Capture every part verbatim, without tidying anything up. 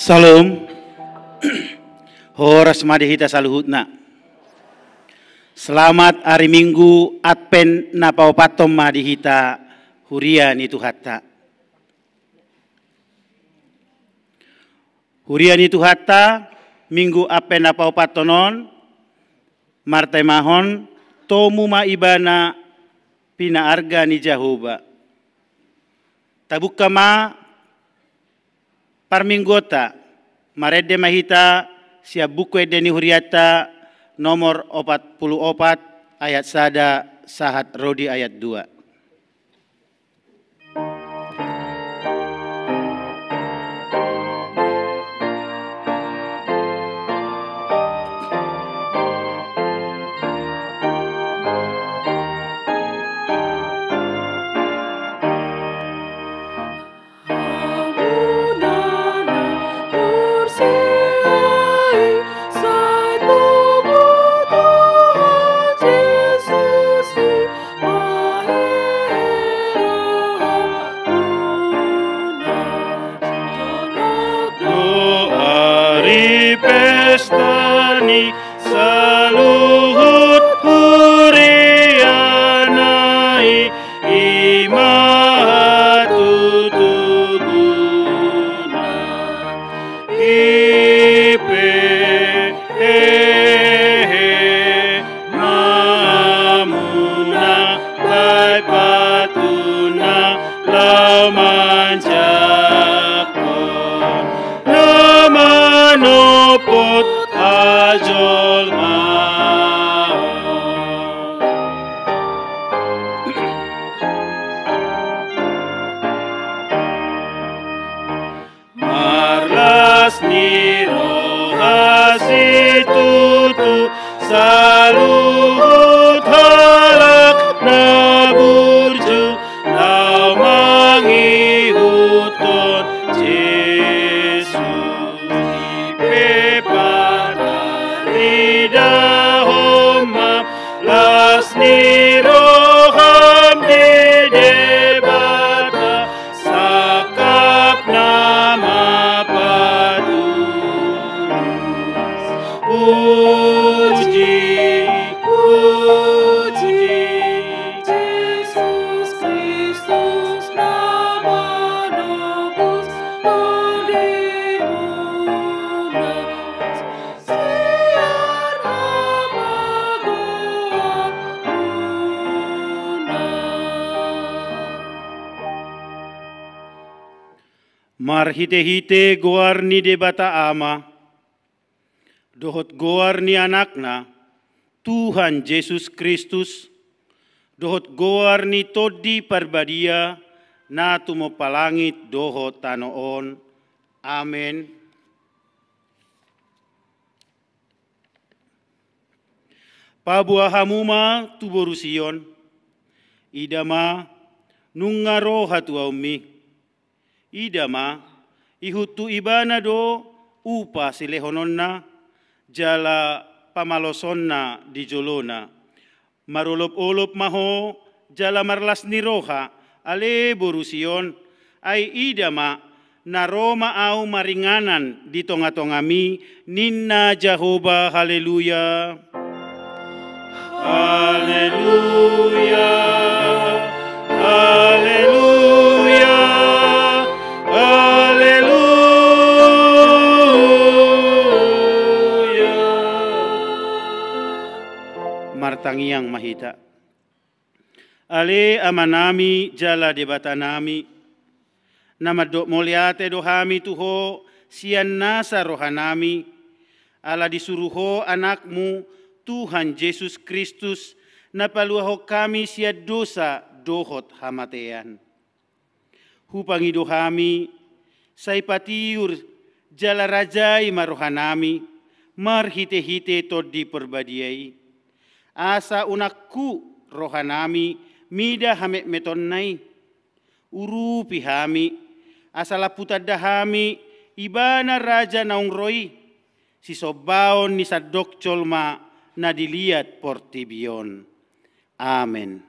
Syalom. Horas ma di hita saluhutna. Selamat ari Minggu Advent na paopathon ma di hita, huria ni Tuhanta. Huria ni Tuhanta, Minggu Advent na paopathon on martemahon Tomu ma Ibana, Pinaarga ni Jahowa. Tabungka ma parmingguonta, marende ma hita sian Buku Ende ni Hurianta nomor opat pulu opat, ayat sada sahat ro di ayat dua. Ari pesta ni saluhut huriana i, i ma hatutubuna. I pe, hehe, ma hamuna, baen patuna laho manjangkon na manopot hajolmaon. Marlas ni roha situtu saluhut halak na burju laho mangihuthon Jesus. I pe pataridahon ma las ni roham di Debata, sangkap nama patulus. Puji, puji, Jesus Kristus na manobus tondimuna. Marhite-hite goar ni Debata Ama, dohot goar ni Anakna, Tuhan Jesus Kristus, dohot goar ni Tondi Parbadia, na tumompa langit dohot tano on. Amen. Paboa hamu ma tu boru Sion. Ida ma, nunga ro hatuaonmi. Ida ma, ihut tu ibana do upa silehononna, jala pamalosonna di jolona. Marolop-olop ma ho, jala marlas ni roha, ale boru Sion, ai ida ma, na ro ma ahu maringanan di tonga-tongami, ninna Jahowa. Haleluya. Haleluya. Haleluya. Haleluya. Martangiang ma hita. Ale Amanami jala Debatanami, na mandok mauliate do hami tu Ho sian nasa rohanami, ala disuru Ho Anakmu, Tuhan Jesus Kristus, na paluahon hami sian dosa dohot hamatean. Hupangido hami, sai patiur jala rajai ma rohanami, marhite-hite Tondi Parbadia i. Asa unang hu rohanami mida hametmetonna i. Urupi hami, asa lampu tanda hami, Ibana Raja naung ro i, sisombaon ni sandok jolma na di liat portibi on. Amen.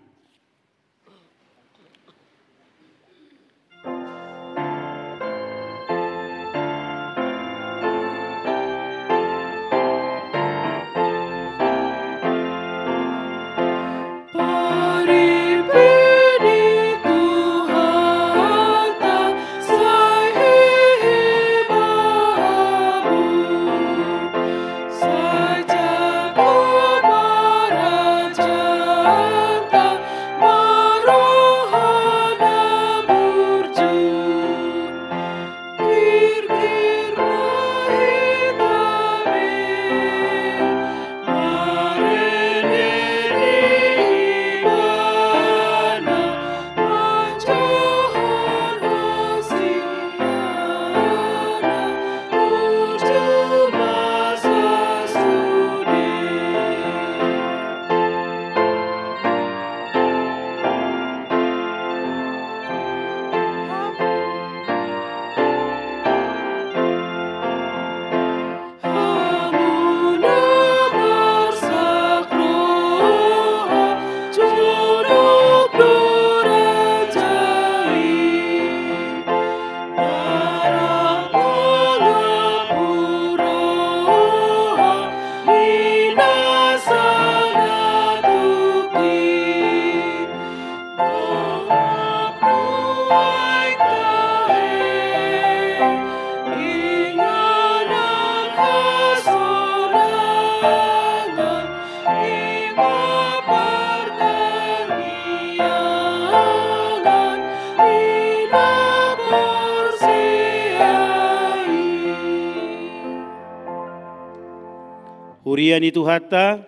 Huria ni Tuhanta,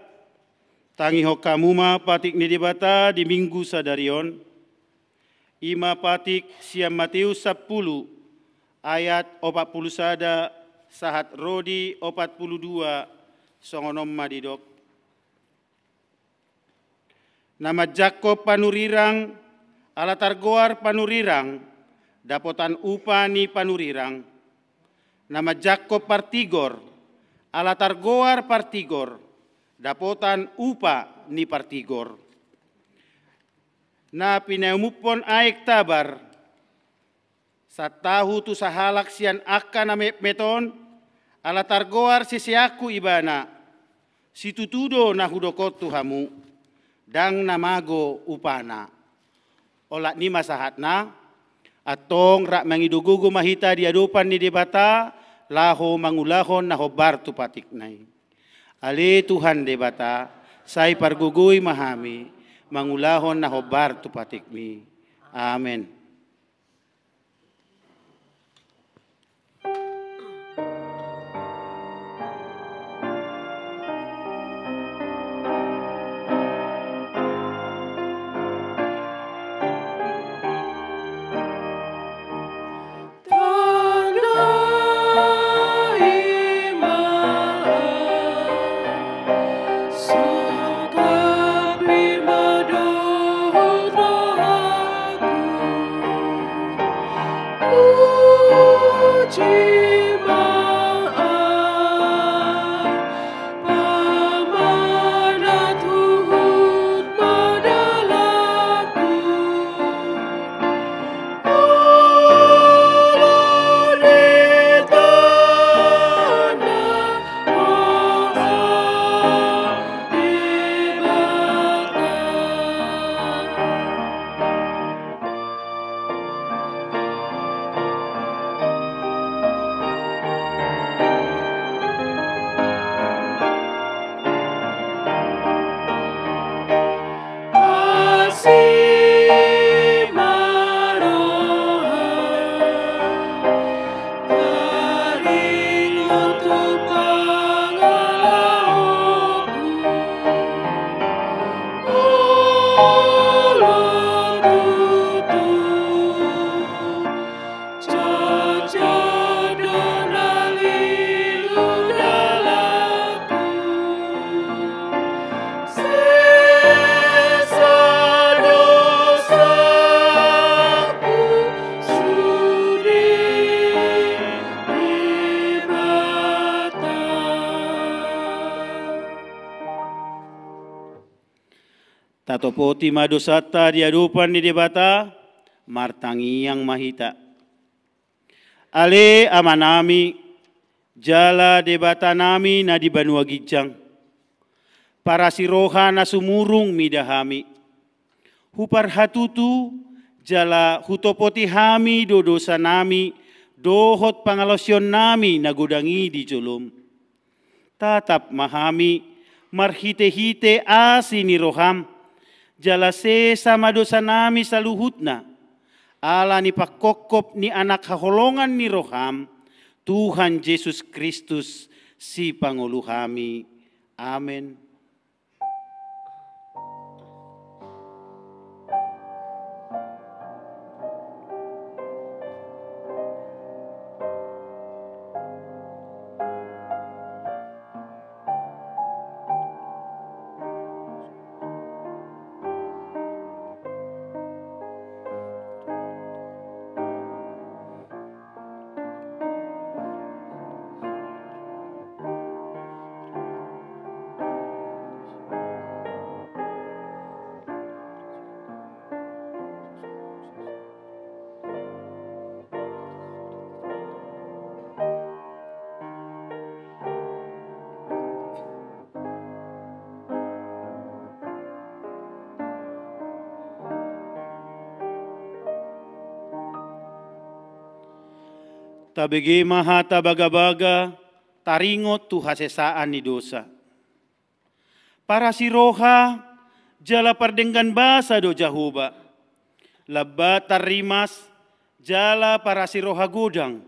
tangihon hamu ma patik ni Debata di Minggu sadari on. I ma patik sian Mateus sampulu, ayat opat pulu sada sahat ro di opat pulu dua, songon on ma didok. Na manjangkon panurirang, ala targoar panurirang, dapotan upa ni panurirang. Na manjangkon partigor, ala targoar partigor, dapotan upa ni partigor. Na pinaumuphon aek tabar, santahu tu sahalak sian angka na metmet on, ala targoar siseanku ibana, situtu do na hudok on tu hamu, ndang na mago upana. Olat ni ma sahatna, antong rap mangido gogo ma hita di adopan ni Debata, laho mangulahon na hombar tu patikna i. Ale Tuhan Debata, sai pargogoi ma hami, mangulahon na hombar tu patikmi. Amen. Tatopoti ma dosanta di adopan ni Debata, martangiang ma hita. Ale Amanami, jala Debatanami na di banua ginjang, parasiroha na sumurung mida hami. Huparhatutu jala hutopoti hami do dosanami dohot pangalaosionnami na godang i di jolom. Tatap ma hami marhitehite asi ni roham, jala sesa ma dosanami saluhutna, ala ni pangkophop ni Anak haholongan ni roham, Tuhan Jesus Kristus, Sipangolu hami. Amen. Tabege ma hata bagabaga, taringot tu hasesaan ni dosa. Parasiroha jala pardenggan basa do Jahowa, lambat tarrimas jala parasiroha godang.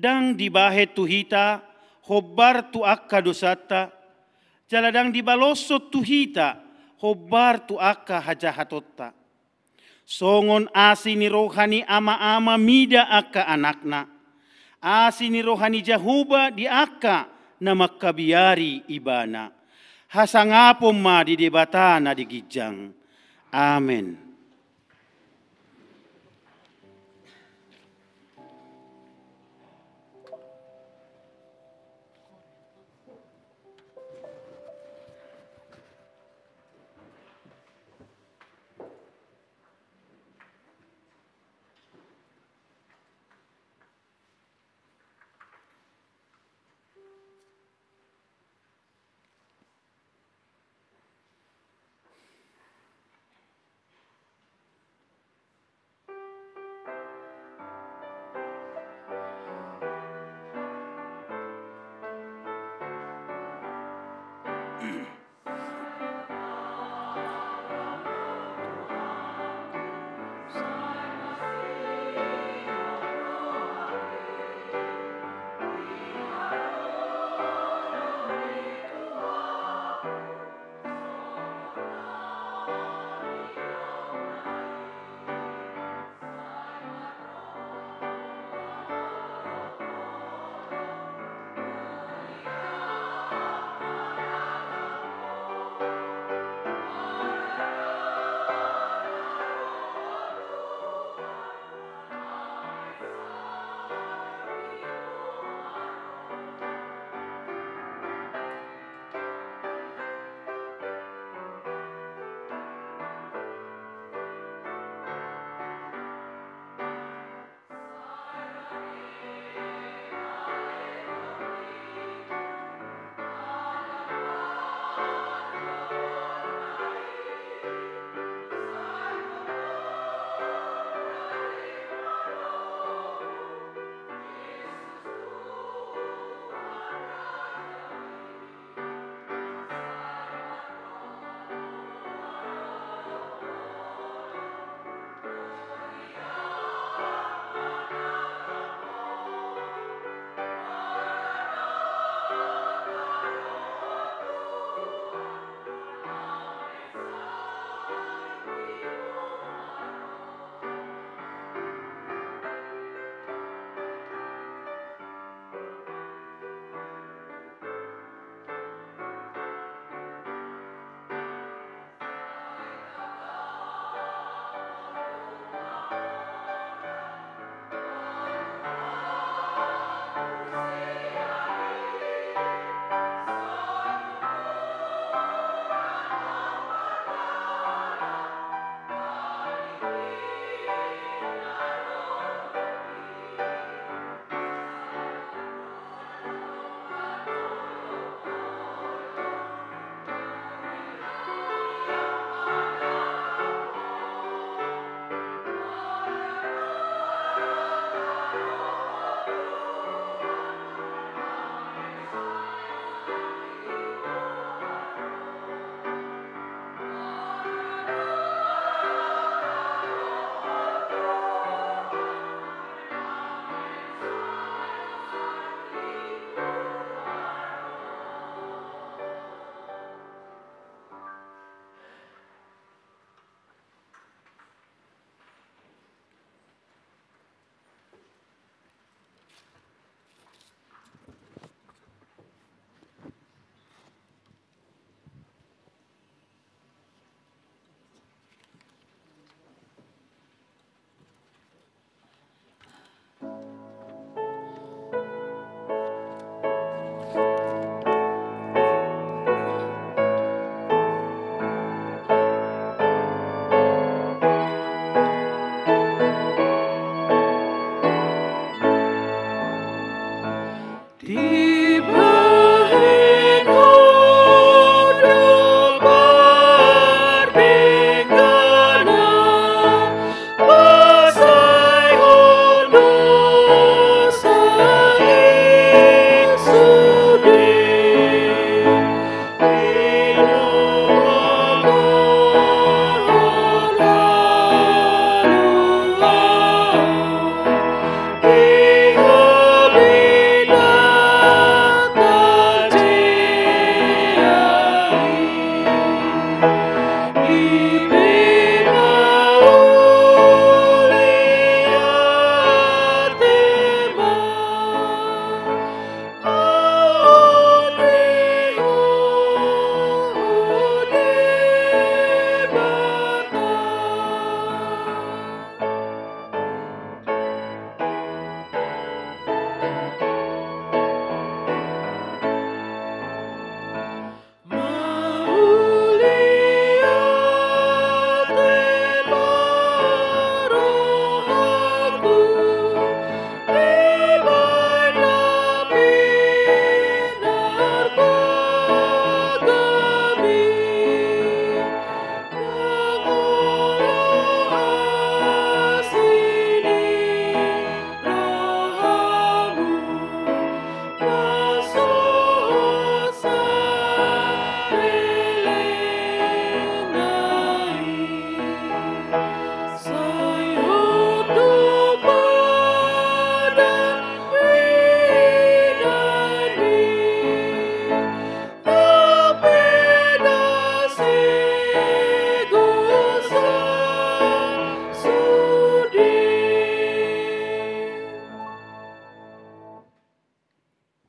Ndang dibahen tu hita hombar tu angka dosanta, jala ndang dibaloshon tu hita hombar tu angka hajahatonta. Songon asi ni roha ni ama-ama mida angka anakna, asi ni roha ni Jahowa di angka na mangkabiari ibana. Hasangapon ma di Debata na di ginjang. Amen.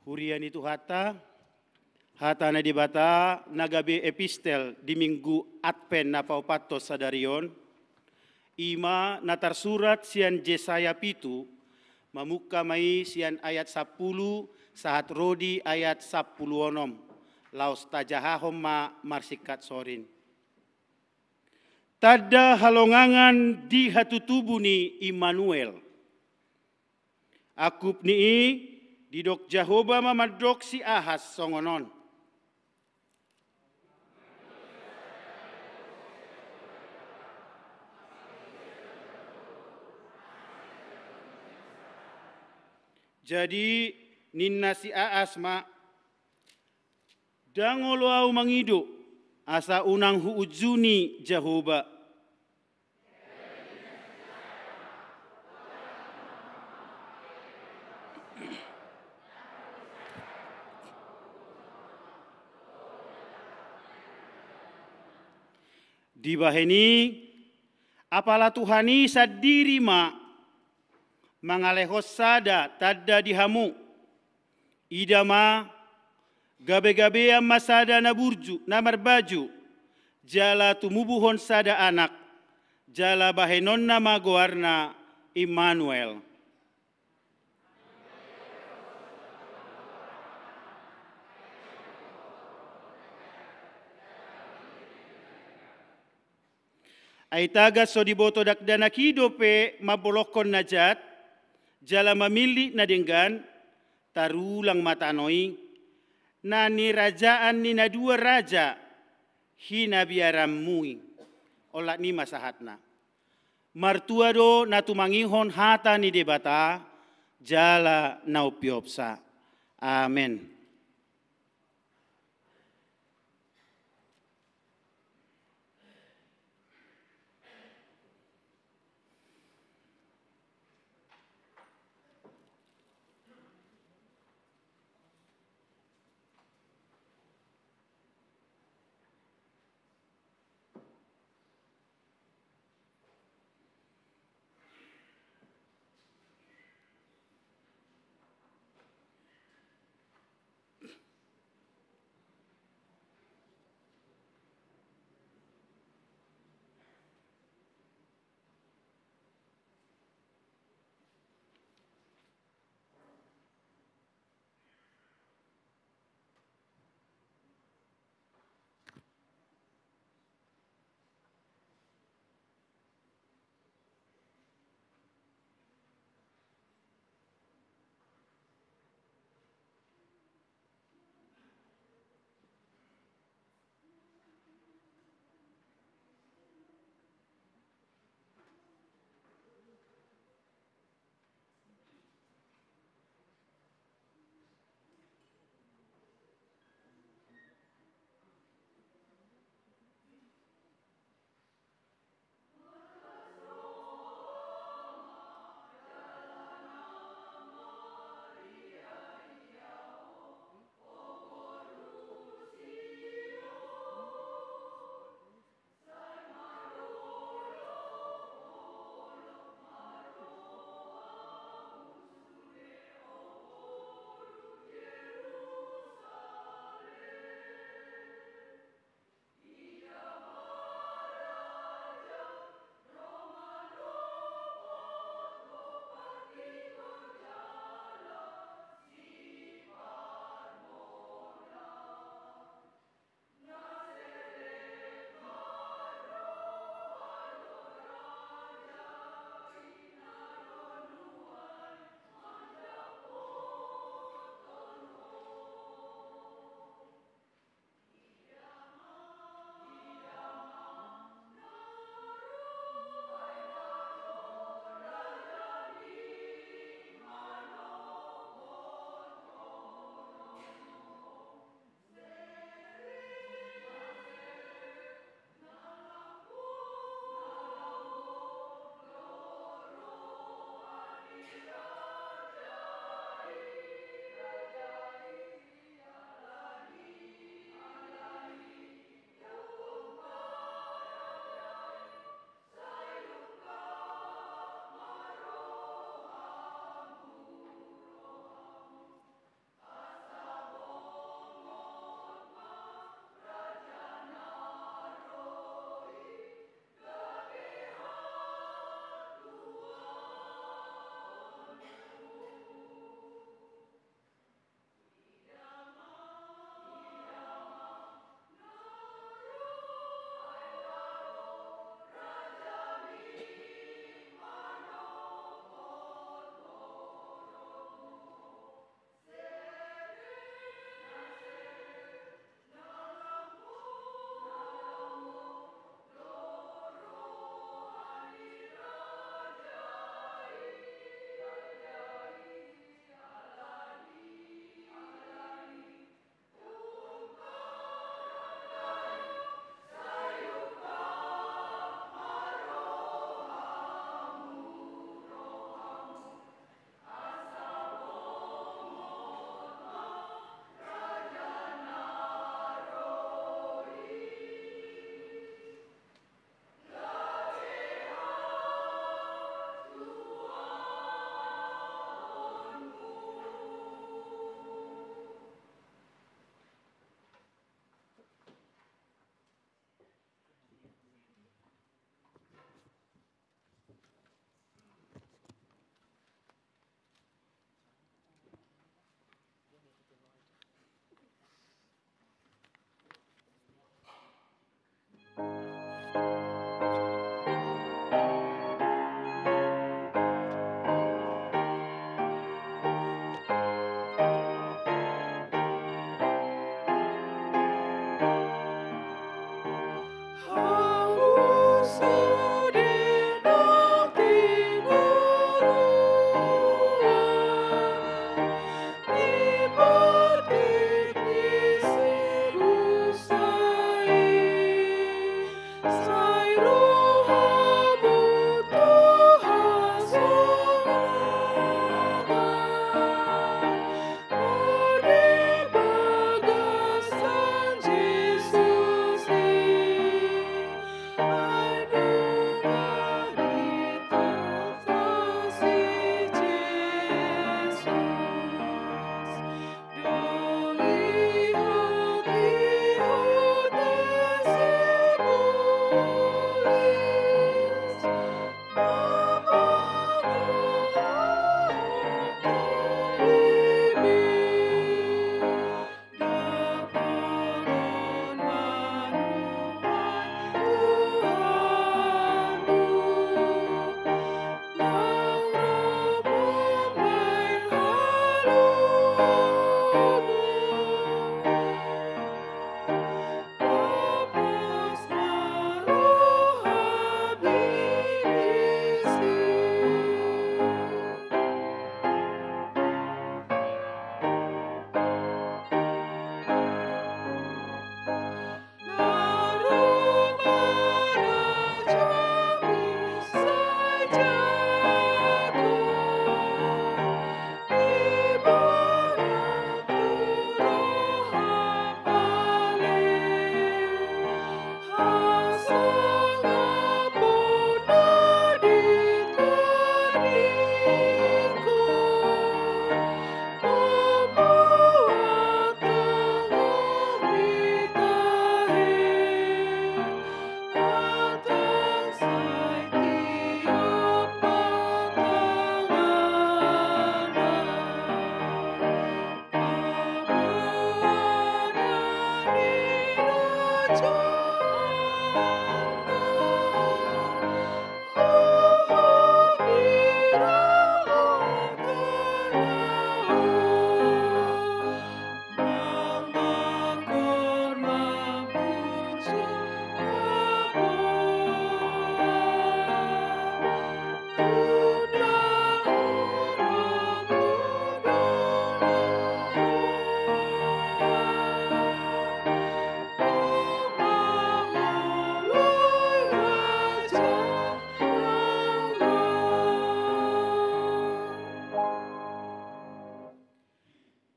Huria ni Tuhanta, hata ni Debata na gabe epistel di Minggu Advent na paopathon sadari on, i ma na tarsurat sian Jesaya pitu, mamungka ma i sian ayat sampulu sahat ro di ayat sampulu onom, laos tajahahon ma marsingkat sorin. Tanda halongangan di hatutubu ni Immanuel. Angkup ni i, didok Jahowa ma mandok si Ahas songon on. Jadi ninna si Ahas ma, ndang olo ahu mangido, asa unang huunjuni Jahowa. Dibahen i, apala Tuhan i sandiri ma mangalehon sada tanda di hamu. Ida ma, gabegabean ma sada na burju, na marbaju, jala tumubuhon sada anak, jala bahenonna ma goarna Immanuel. Ai tagan so diboto dakdanak i dope mambolongkon na jat, jala mamillit na denggan, tarulang ma tano i, na nirajaan ni na dua raja, hinabiaranmu i. Olat ni ma sahatna. Martua do na tumangihon hata ni Debata, jala na umpeopsa. Amen.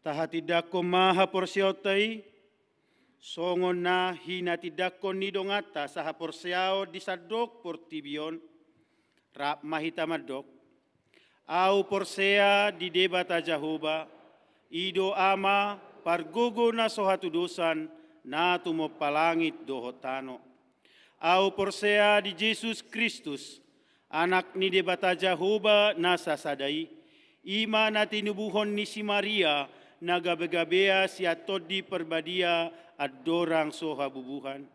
Tahatindangkon ma haporseaonta i, songon na hinatindangkon ni donganta sahaporseaon di sandok portibi on, rap ma hita mandok. Ahu porsea di Debata Jahowa, i do Ama, pargogo na so hatudosan, na tumompa langit dohot tano. Ahu porsea di Jesus Kristus, Anak ni Debata Jahowa na sasada i, i ma na tinubuhon ni si Maria, na gabegabea sian Tondi Parbadia andorang so habubuhan.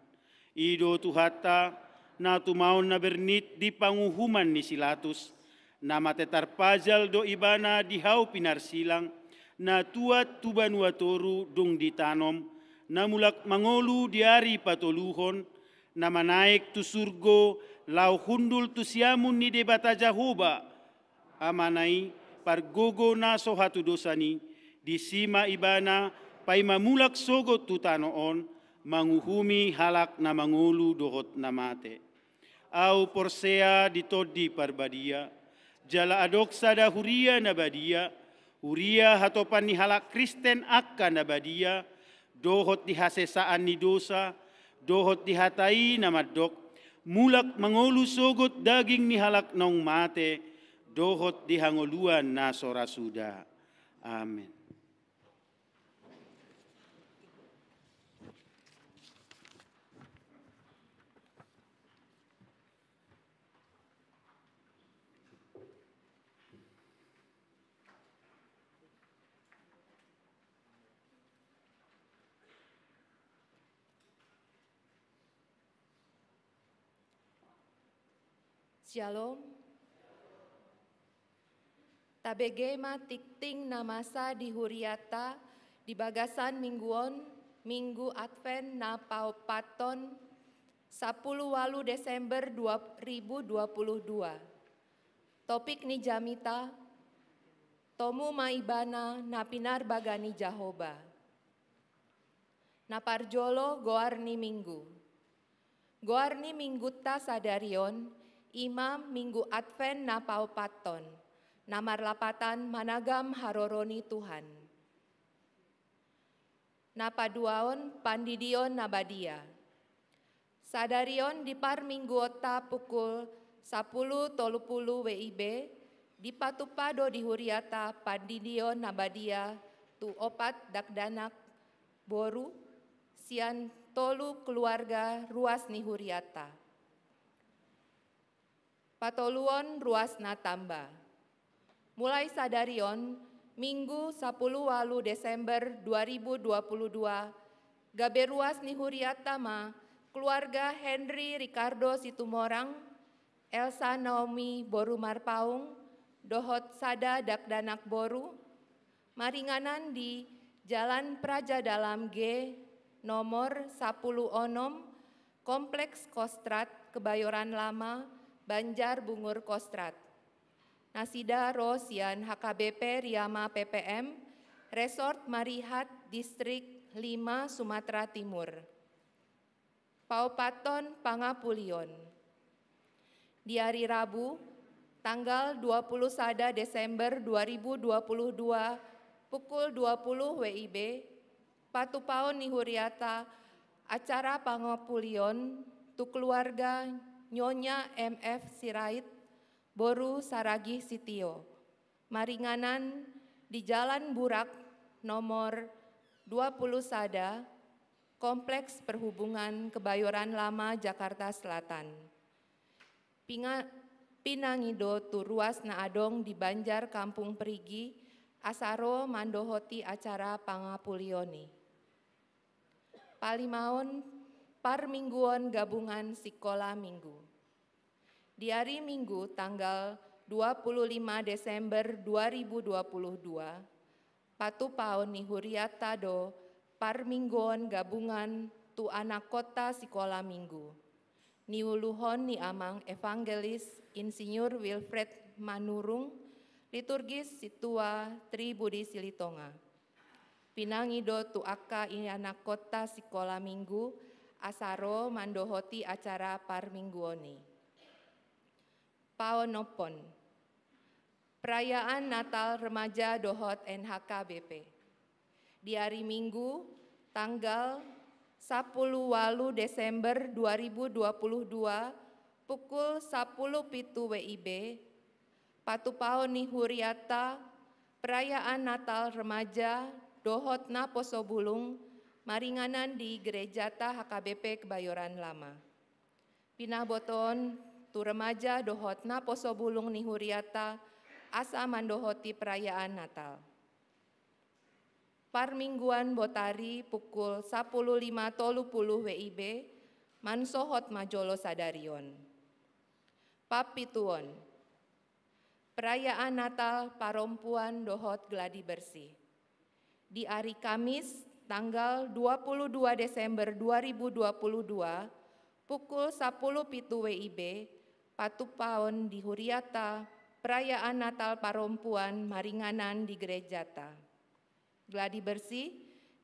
I do Tuhanta, na tumaon na bernit di panguhuman ni si Latus, na mate tarpajal do Ibana di hau pinarsilang, na tuat tu banua toru dung ditanom, na mulak mangolu di ari patoluhon, na manaek tu surgo, laho hundul tu siamun ni Debata Jahowa, Amana i, pargogo na so hatudosan i, disi ma Ibana, paima mulak sogot tu tano on, manguhumi halak na mangolu dohot na mate. Ahu porsea di Tondi Parbadia, jala adong sada huria na badia, huria hatopan ni halak Kristen angka na badia, dohot di hasesaan ni dosa, dohot di hata i na mandok, mulak mangolu sogot daging ni halak naung mate, dohot di hangoluan na so ra suda. Amen. Syalom. Tabege ma tingting na masa di huriata di bagasan minggu on, Minggu Advent na paompathon, sapuluh walu Desember dua ribu dua puluh dua. Topik ni jamita, Tomu ma Ibana na pinarbaga ni Jahowa. Na parjolo, goar ni minggu. Goar ni minggunta sadari on, i ma Minggu Advent na paompathon, na marlapatan managam haroro ni Tuhan. Na paduahon, pandidion na badia. Sadari on di parmingguonta pukul sapuluh tolu puluh W I B, dipatupa do di huriata pandidion na badia tu opat dakdanak boru, sian tolu keluarga ruas ni huriata. Patoluhon, ruas na tamba. Mulai sadari on, Minggu sapuluh walu Desember dua ribu dua puluh dua, gabe ruas ni huriata ma keluarga Henry Ricardo Situmorang, Elsa Naomi boru Marpaung, dohot sada dakdanak boru, maringanan di Jalan Praja Dalam G, nomor sapuluh onom, Kompleks Kostrad, Kebayoran Lama, Banjar Bungur Kostrad. Nasida ro sian H K B P Riama P P M, Resort Marihat, Distrik lima, Sumatera Timur. Paompathon pangapulion. Di ari Rabu, tanggal dua puluh sada Desember dua ribu dua puluh dua, pukul dua puluh W I B, patupaon ni huriata acara pangapulion tu keluarga Nyonya M F Sirait, boru Saragih Sitio, maringanan di Jalan Burak nomor dua puluh sada, Kompleks Perhubungan, Kebayoran Lama, Jakarta Selatan. Pinga-, pinangido tu ruas na adong di Banjar Kampung Perigi, asa ro mandohoti acara pangapulion i. Palimaon, Parmingguon Gabungan Sikola Minggu. Di ari Minggu tanggal dua puluh lima Desember dua ribu dua puluh dua, patupaon ni huriata do parmingguon gabungan tu anakkonta sikola Minggu. Niuluhon ni Amang Evangelis Insinyur Wilfred Manurung, liturgis Sintua Tri Budi Silitonga. Pinangido tu angka ianakkonta sikola Minggu asa ro mandohoti acara parmingguon i. Paonomhon. Perayaan Natal Remaja dohot N H K B P. Di ari Minggu, tanggal sampulu ualu Desember dua ribu dua puluh dua, pukul sampulu pitu W I B, patupaon ni huriata perayaan Natal Remaja dohot naposo bulung maringanan di gerejata H K B P Kebayoran Lama. Pinabotoon tu remaja dohot naposo bulung ni huriata asa mandohoti perayaan Natal. Parmingguon botari pukul sampulu lima tolu puluh W I B, mansohot ma jolo sadari on. Pampituon. Perayaan Natal parompuan dohot gladi bersih. Di ari Kamis, tanggal dua puluh dua Desember dua ribu dua puluh dua, pukul sampulu pitu W I B, patupaon di huriata perayaan Natal parompuan maringanan di gerejata. Gladi bersih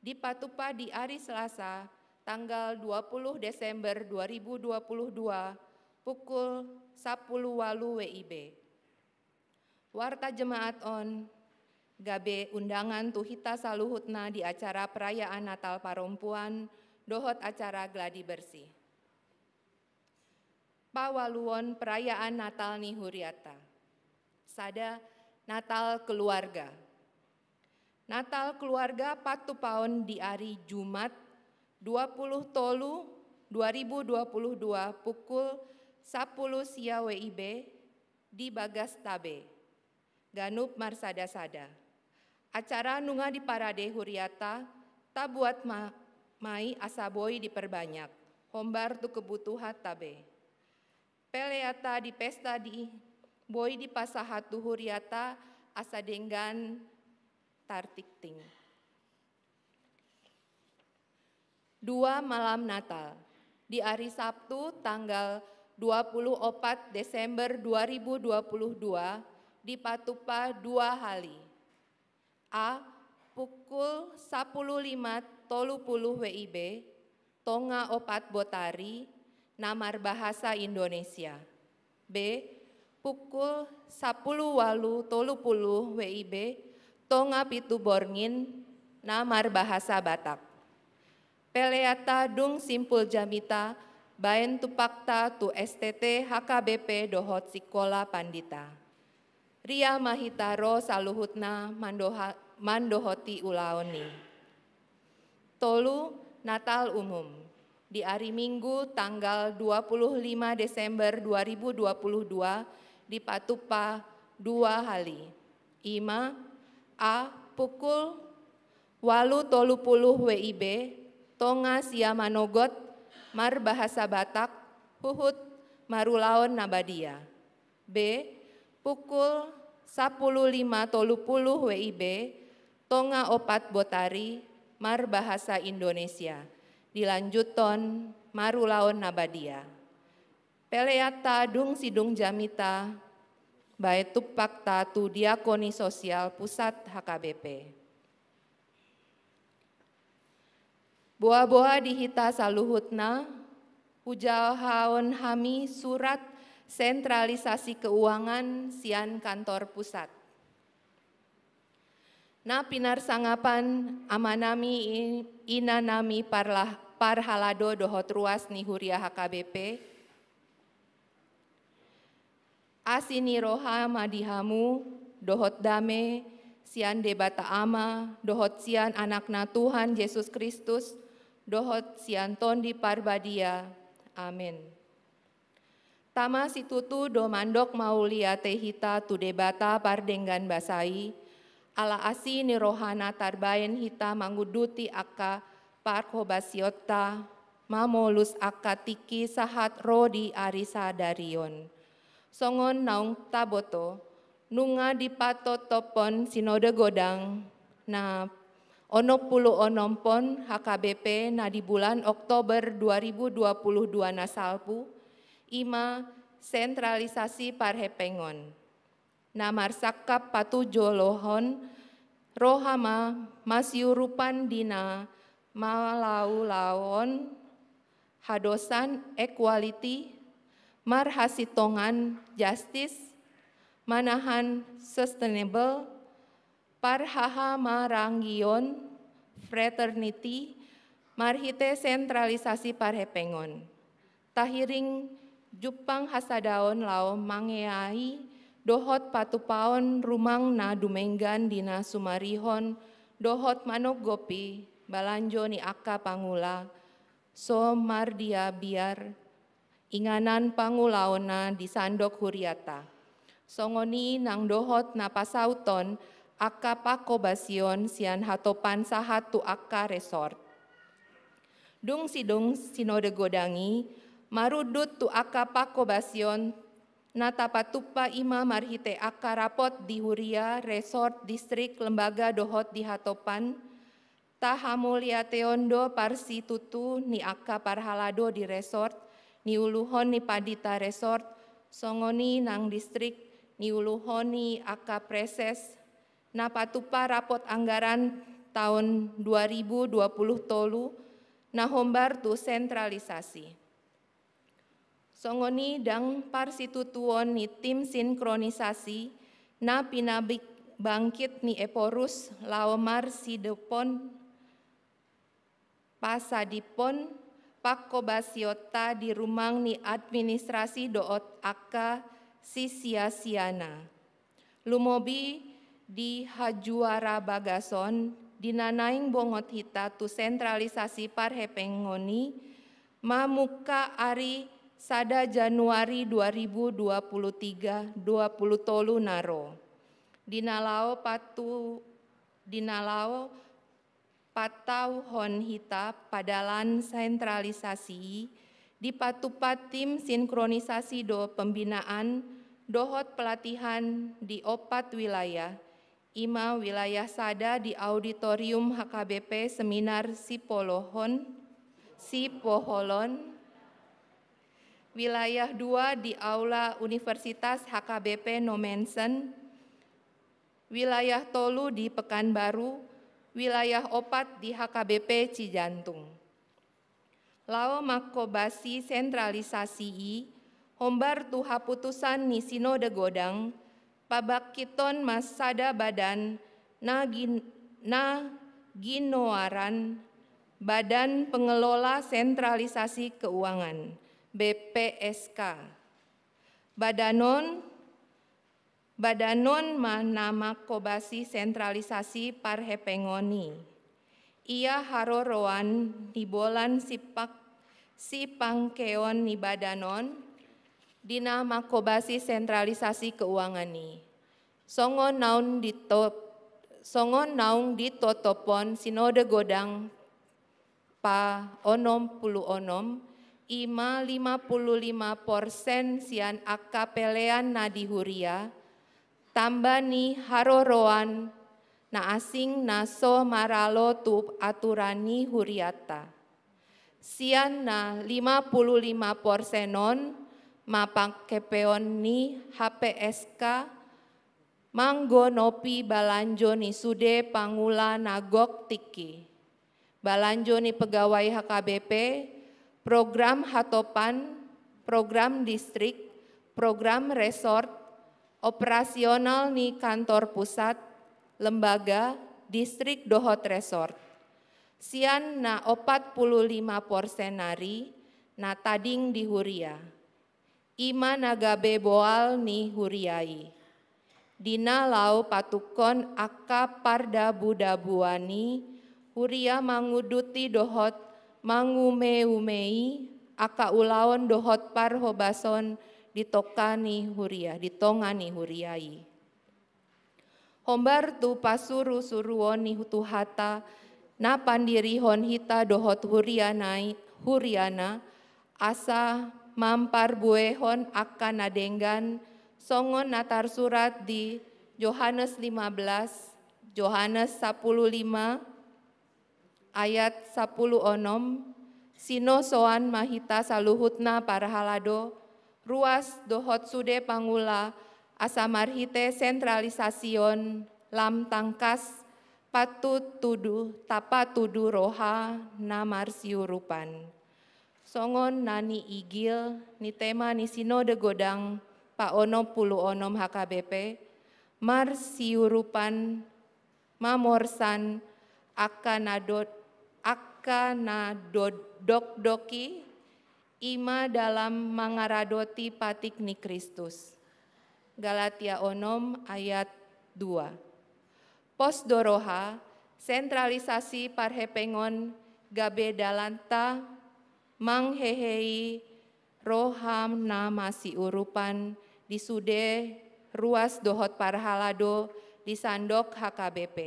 dipatupa di ari Selasa, tanggal dua puluh Desember dua ribu dua puluh dua, pukul sampulu ualu W I B. Warta jemaat on gabe undangan tu hita saluhutna di acara perayaan Natal parompuan dohot acara gladi bersih. Paualuon perayaan Natal ni huriata. Sada, Natal keluarga. Natal keluarga patupaon di ari Jumat, dua puluh tolu dua ribu dua puluh dua, pukul sampulu sia W I B, di bagas tabe. Ganup marsada-sada. Acara nunga diparade huriata, tabuat ma-, ma i asa boi diperbanyak, hombar tu kebutuhan tabe. Peleanta di pesta di boi dipasahat tu huriata asa denggan tartingting. Dua, malam Natal. Di ari Sabtu, tanggal dua puluh opat Desember dua ribu dua puluh dua, dipatupa dua hali. A, pukul sampulu lima tolu puluh W I B, tonga opat botari, na marbahasa Indonesia. B, pukul sampulu ualu tolu puluh W I B, tonga pitu borngin, na marbahasa Batak. Peleanta dung simpul jamita, baen tumpakta tu S T T H K B P dohot Sikola Pandita. Ria ma hita ro saluhutna mandoha-, mandohoti ulaon i. Tolu, Natal umum. Di ari Minggu tanggal dua puluh lima Desember dua ribu dua puluh dua dipatupa dua hali. I ma, A, pukul ualu tolu puluh W I B, tonga sia manogot, marbahasa Batak, huhut marulaon na badia. B, pukul sampulu lima tolu puluh W I B, tonga opat botari, marbahasa Indonesia. Dilanjuthon marulaon na badia. Peleanta dung sidung jamita, baen tumpakta tu Diakoni Sosial Pusat H K B P. Boa-boa di hita saluhutna, hujahaon hami surat sentralisasi keuangan sian kantor pusat. Na pinarsangapan amanami i-, inanami parlah-, parhalado dohot ruas ni huria H K B P, asi ni roha ma di hamu, dohot dame, sian Debata Ama, dohot sian Anakna Tuhan Jesus Kristus, dohot sian Tondi Parbadia. Amen. Tama situtu do mandok mauliate hita tu Debata pardenggan basa i, ala asi ni rohana tarbaen hita mangunduti angka parhobasionta, mamolus angka tingki sahat ro di ari sadari on. Songon naung taboto, nunga dipatoptophon Sinode Godang na onom pulu onom pon H K B P na di bulan Oktober dua ribu dua puluh dua na salpu, i ma sentralisasi parhepengon. Na marsangkap patujolohon roha ma masiurupan di na malaulaon hadosan, equality, marhasintongan, justice, manahan, sustainable, parhahamaranggion, fraternity, marhite sentralisasi parhepengon. Tahiring jumpang hasadaon laho mangeahi dohot patupaon rumang na dumenggan di na sumarihon dohot manonggopi balanjo ni angka pangula so mardiabiar inganan pangulaonna di sandok huriata. Songon i nang dohot na pasauton angka pangkobasion sian hatopan sahat tu angka resort. Dung sidung Sinode Godang i marundut tu angka pangkobasion na tapatupa, i ma marhite angka rapot di huria, resort, distrik, lembaga dohot di hatopan. Tahamauliateon do parsitutu ni angka parhalado di resort, niuluhon ni pandita resort, songon i nang distrik, niuluhon ni angka preses, na patupa rapot anggaran taon dua ribu dua puluh tolu na hombar tu sentralisasi. Songon i ndang parsitutuon ni tim sinkronisasi na pinabangkit ni Ephorus laho marsidepon, pasadipon pangkobasionta di rumang ni administrasi dohot angka sisiasiana. Lumobi di hajuara bagason, di na naeng bongot hita tu sentralisasi parhepengon i, mamungka ari sada Januari dua ribu dua puluh tiga, dua puluh tolu na ro. Di na laho patu, di na laho patauhon hita padalan sentralisasi i, dipatupa tim sinkronisasi do pembinaan dohot pelatihan di opat wilayah, i ma wilayah sada di auditorium H K B P Seminar Sipolohon, Sipoholon, wilayah dua di aula Universitas H K B P Nommensen, wilayah tolu di Pekanbaru, wilayah opat di H K B P Cijantung. Laho mangkobasi sentralisasi i, hombar tu haputusan ni Sinode Godang, pabangkiton ma sada badan na gin-, na ginoaran Badan Pengelola Sentralisasi Keuangan, B P S K. Badan on Badan on ma na mangkobasi sentralisasi parhepengon i. Ia haroroan ni bolan sipak-, sipangkeon ni badan on, di na mangkobasi sentralisasi keuangan i. Songon naung ditop-, songon naung ditotopon Sinode Godang pa onom pulu onom, i ma lima pulu lima persen sian angka pelean na di huria, tamba ni haroroan na asing na so maralo tu aturan ni hurianta. Sian na lima pulu lima persen on ma pangkepeon ni H P S K, manggonopi balanjo ni sude pangula na gok tingki, balanjo ni pegawai H K B P, program hatopan, program distrik, program resort, operasional ni kantor pusat, lembaga, distrik dohot resort. Sian na opat pulu lima persen nari na tading di huria. I ma na gabe boal ni huria i. Di na laho patukkon angka pardabudabuan i, huria mangunduti dohot mangumeumei angka ulaon dohot parhobason di tonga ni huria, di tonga ni huria i. Hombar tu pasurusuruon ni Tuhanta na pandirihon hita dohot huria nai, huriana, asa mamparbuehon angka na denggan, songon na tarsurat di Johannes lima belas, Johannes sapuluh lima, ayat sapuluh onom, sinosoan ma hita saluhutna parhalado, ruas dohot sude pangula, asa marhite sentralisasi on lam tangkas, patut tudu, tapatudu roha na marsiurupan. Songon na niigil ni tema ni Sinode Godang paonom pulu onom H K B P, marsiurupan mamorsan angka na dod-, angka na dod-, dokdok i, i ma dalam mangaradoti patik ni Kristus. Galatia onom ayat dua. Pos do roha, sentralisasi parhepengon gabe dalanta manghehei roha na masiurupan di sude ruas dohot parhalado di sandok H K B P.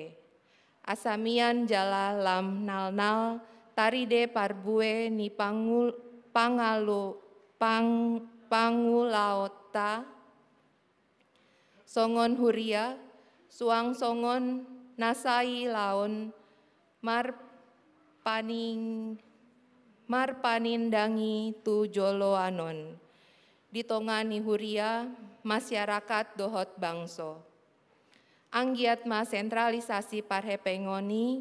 Asa mian jala lam nalnal tarida parbue ni pangul-, pangalu-, pang-, pangulaonta, songon huria, suang songon na sai laon marpaning-, marpanindangi tu joloan on, di tonga ni huria, masyarakat dohot bangso. Anggiat ma sentralisasi parhepengon i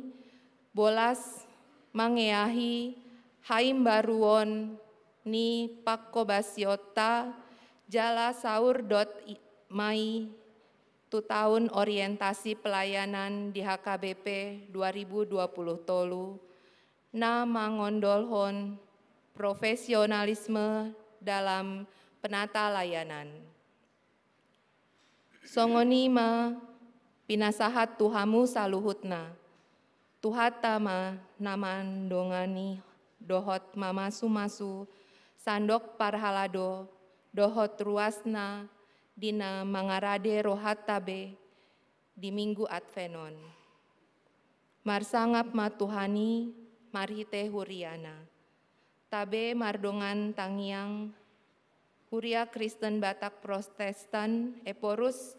bolas mangeahi haimbaruon ni panghobasionta jala saurdot i-, ma i tu taon orientasi pelayanan di H K B P dua ribu dua puluh tolu na mangondolhon profesionalisme dalam penata layanan. Songon i ma pinasahat tu hamu saluhutna. Tuhanta ma na mandongani dohot mamasumasu sandok parhalado dohot ruasna di na mangarade rohanta be di Minggu Advent on. Marsangap ma Tuhan i marhite huriana. Tabe mardongan tangiang, Huria Kristen Batak Protestan, Ephorus,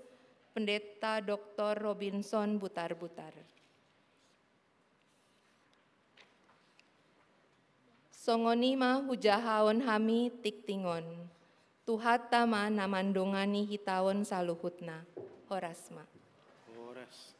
Pendeta Doktor Robinson Butarbutar. Songon i ma hujahaon hami tingting on. Tuhanta ma na mandongani hita on saluhutna. Horas ma. Horas.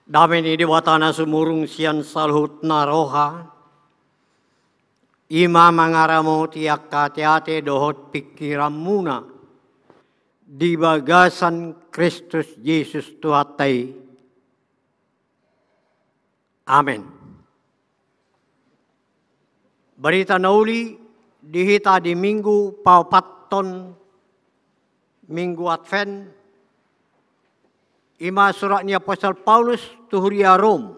Dame ni Debata na sumurung sian saluhutna roha, i ma mangaramoti angka ateate dohot pingkiranmuna di bagasan Kristus Jesus Tuhanta i. Amen. Barita na uli di hita di Minggu paopathon Minggu Advent, i ma surat ni apostel Paulus tu huria Rom,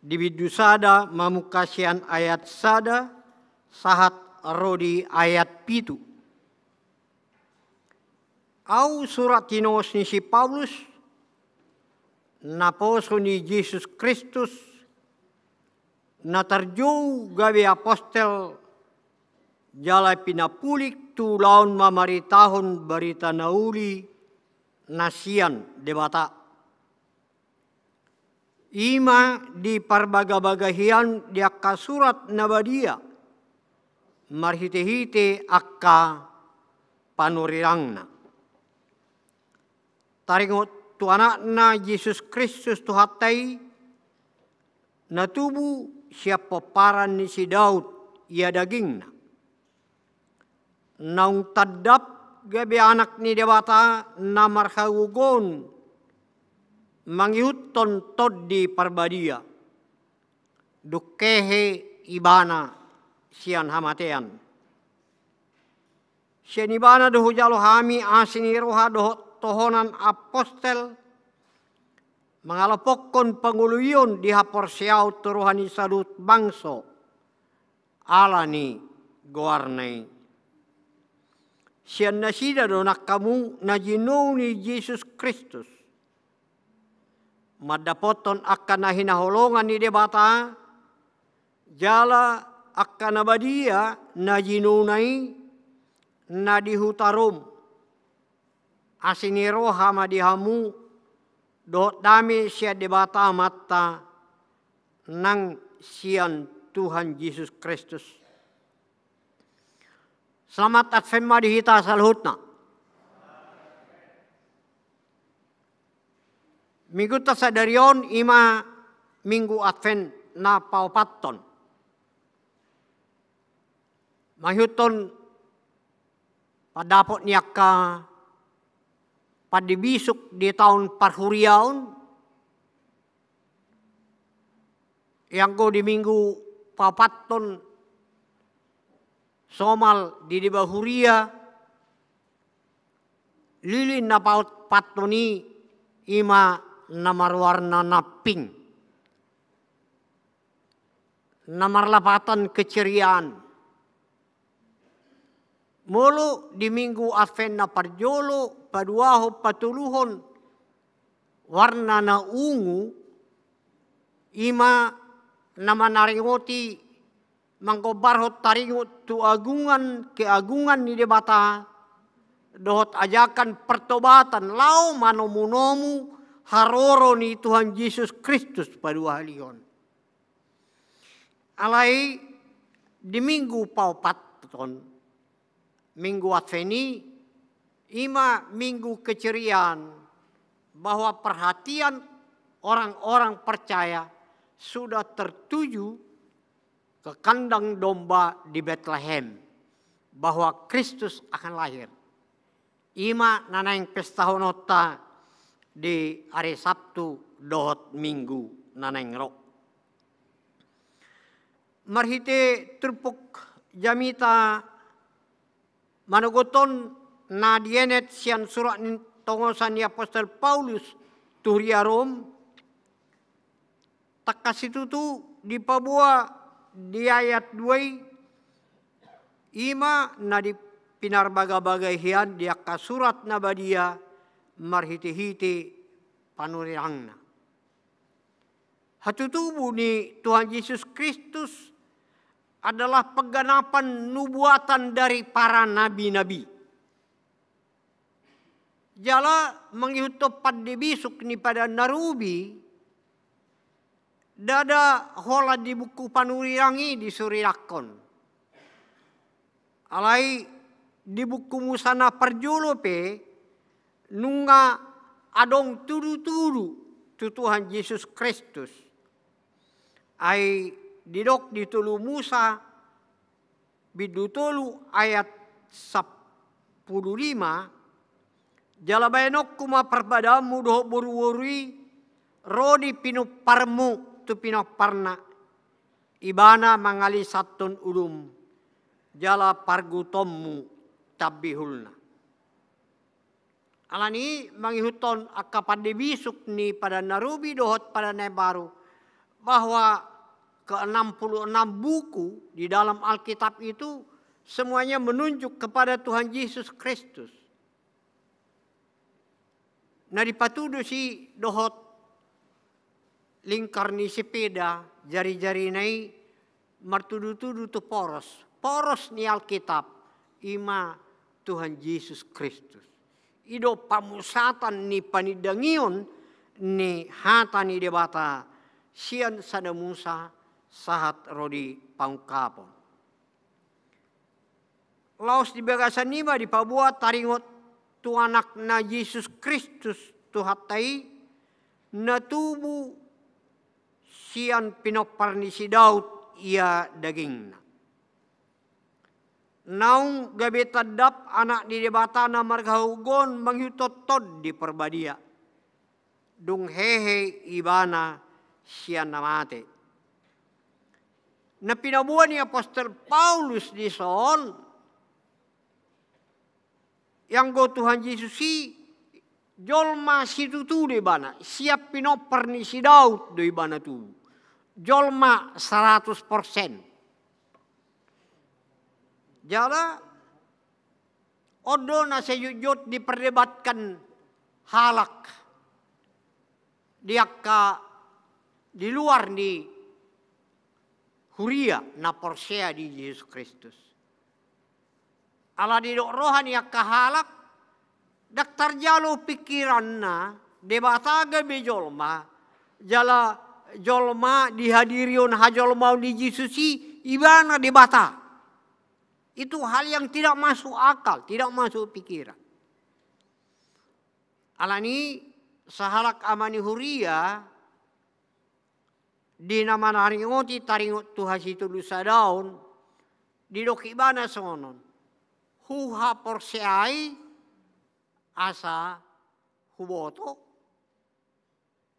di bindu sada mamungka sian ayat sada sahat ro di ayat pitu. Ahu surat tinongos ni si Paulus, naposo ni Jesus Kristus, na tarjou gabe apostel jala pinapulik tu ulaon mamaritahon barita na uli na sian Debata. I ma diparbagabaga hian di angka surat na badia marhitehite angka panurirangna. Taringot tu Anakna Jesus Kristus Tuhanta i, na tubu sian pomparan ni si Daud, ia dagingna. Naung tandap gabe Anak ni Debata na marhagogoon mangihuthon Tondi Parbadia, dung hehe Ibana sian hamatean. Sian Ibana do hujalo hami asi ni roha dohot tohonan apostel, mangalapokkon pangoluion di haporseaon tu roha ni saluhut bangso, ala ni goarna i. Sian nasida do nang hamu na jinou ni Jesus Kristus, mandapothon angka na hinaholongan ni Debata, jala angka na badia na jinouna i, na di huta Rom. Asi ni roha ma di hamu dohot dame sian Debata Amanta nang sian Tuhan Jesus Kristus. Selamat Advent ma di hita saluhutna. Minggunta sadari on i ma Minggu Advent na paopathon. Mangihuthon pandapot ni angka pande bisuk di taon parhuriaon, ianggo di Minggu paopathon somal di deba huria, lilin na paopathon i i ma na marwarna na pink, na marlapatan keceriaan. Molo di Minggu Advent na parjolo, paduahon, patoluhon, warna na ungu, i ma na manaringoti, manggombarhon taringot tu agungan, keagungan ni Debata, dohot ajakan pertobatan laho manomunomu haroro ni Tuhan Jesus Kristus paduahalihon. Alai di Minggu paopathon, Minggu Advent i, i ma minggu keceriaan, bahwa perhatian orang-orang percaya sudah tertuju ke kandang domba di Betlehem, bahwa Kristus akan lahir. I ma na naeng pestahononta di ari Sabtu dohot Minggu na naeng ro. Marhite turpuk jamita manogot on na dienet sian surat ni tongosan ni apostel Paulus tu huria Rom, tangkas situtu dipaboa di ayat dua i, i ma na dipinarbagabaga hian di angka surat na badia marhitehite panurirangna. Hatutubu ni Tuhan Jesus Kristus adalah pengganapan nubuatan dari para nabi-nabi. Jala mangihuthon pande bisuk ni Padan na Robi, ndada holan di buku panurirang i disurirangkon. Alai di buku Musa na parjolo pe nunga adong tudutudu tu tu Tuhan Jesus Kristus. Ai didok di tolu Musa, bindu tolu ayat sampulu lima, jala baenonku ma parpadaanmu dohot boruboru i, ro di pinomparmu tu pinomparna, ibana mangalisathon ulum, jala pargutonmu tambihulna. Alani i mangihuthon angka pande bisuk ni Padan na Robi dohot Padan na Imbaru, bahwa keenam puluh enam buku di dalam Alkitab itu semuanya menunjuk kepada Tuhan Yesus Kristus. Na dipatudos i dohot lingkar ni sepeda, jari-jarina i martudu-tudu tu poros. Poros ni Alkitab, i ma Tuhan Jesus Kristus. I do pamusatan ni panindangion ni hata ni Debata sian sada Musa sahat ro di Pangungkapon. Laos di bagasan i ma dipaboa taringot tu Anakna Jesus Kristus Tuhanta i, na tubu sian pinompar ni si Daud ia dagingna. Naung gabe tandap Anak ni Debata na marhagogoon mangihuthon Tondi Parbadia. Dung hehe ibana sian na mate. Na pinaboa ni apostel Paulus dison, ianggo Tuhan Jesus i jolma situtu do ibana, sian pinompar ni si Daud do ibana tubu. Jolma saratus persen. Jala on do na sai jotjot diperdebatkan halak di angka di luar ni huria na porsea di Jesus Kristus. Ala didok roha ni angka halak, ndang tarjalo pingkiranna Debata gabe jolma, jala jolma dihadirihon hajolmaon ni Jesus i ibana Debata. Itu hal yang tidak masuk akal, tidak masuk pikiran. Alani i sahalak ama ni huria di na manaringoti taringot tu hasitolusadaon, didok ibana songon on: Huhaporseai asa huboto,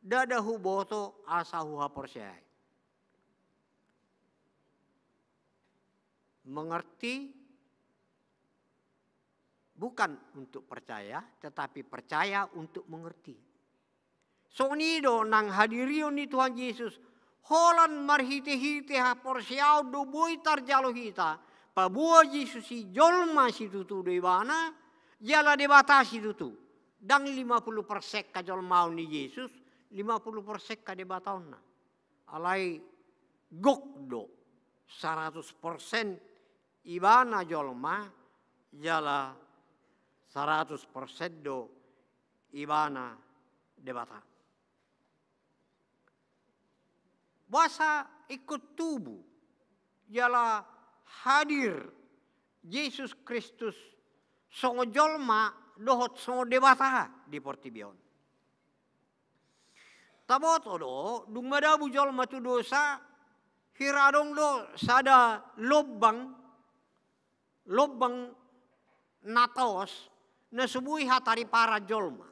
ndada huboto asa huhaporseai. Mengerti bukan untuk percaya, tetapi percaya untuk mengerti. Songon i do nang hadirihon ni Tuhan Jesus, holan marhitehite haporseaon do boi tarjalo hita, paboa Jesus i jolma situtu do ibana, jala Debata situtu. Ndang lima puluh persen hajolmaon ni Jesus, lima puluh persen hadebataonna. Alai gok do, saratus persen ibana jolma, jala saratus persen do ibana Debata. Boasa ingkon tubu jala hadir Jesus Kristus songon jolma dohot songon Debata di portibi on? Taboto do, dung madabu jolma tu dosa, hira adong do sada lombang, lombang na tos, na so boi hatariparan jolma.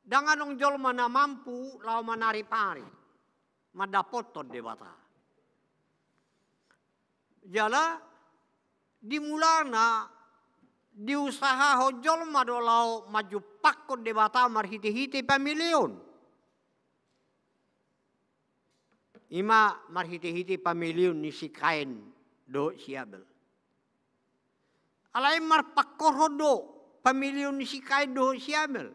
Ndang adong jolma na mampu laho manaripari, mandapothon Debata. Jala di mulana diusahahon jolma do laho manjumpakhon Debata marhitehite pameleon. I ma marhitehite pameleon ni si Kain dohot si Abel. Alai marpangkorhon do pameleon ni si Kain dohot si Abel.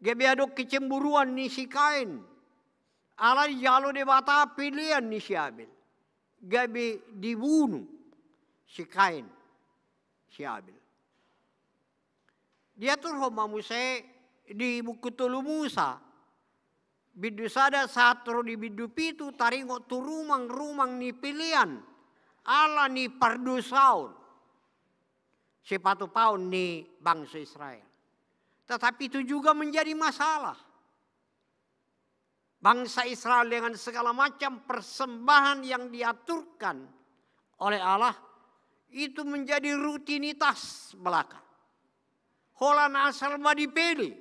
Gabe adong kecemburuan ni si Kain. Ala dijalo Debata pelean ni si Abel. Gabe dibunu si Kain, si Abel. Diaturhon ma muse di buku tolu Musa, bindu sada sahat ro di bindu pitu, taringot tu rumang-rumang ni pelean ala ni pardosaon sipatupaon ni bangso Israel. Tetapi itu juga menjadi masalah. Bangsa Israel dengan segala macam persembahan yang diaturkan oleh Allah itu menjadi rutinitas belaka. Holan asal ma dipele.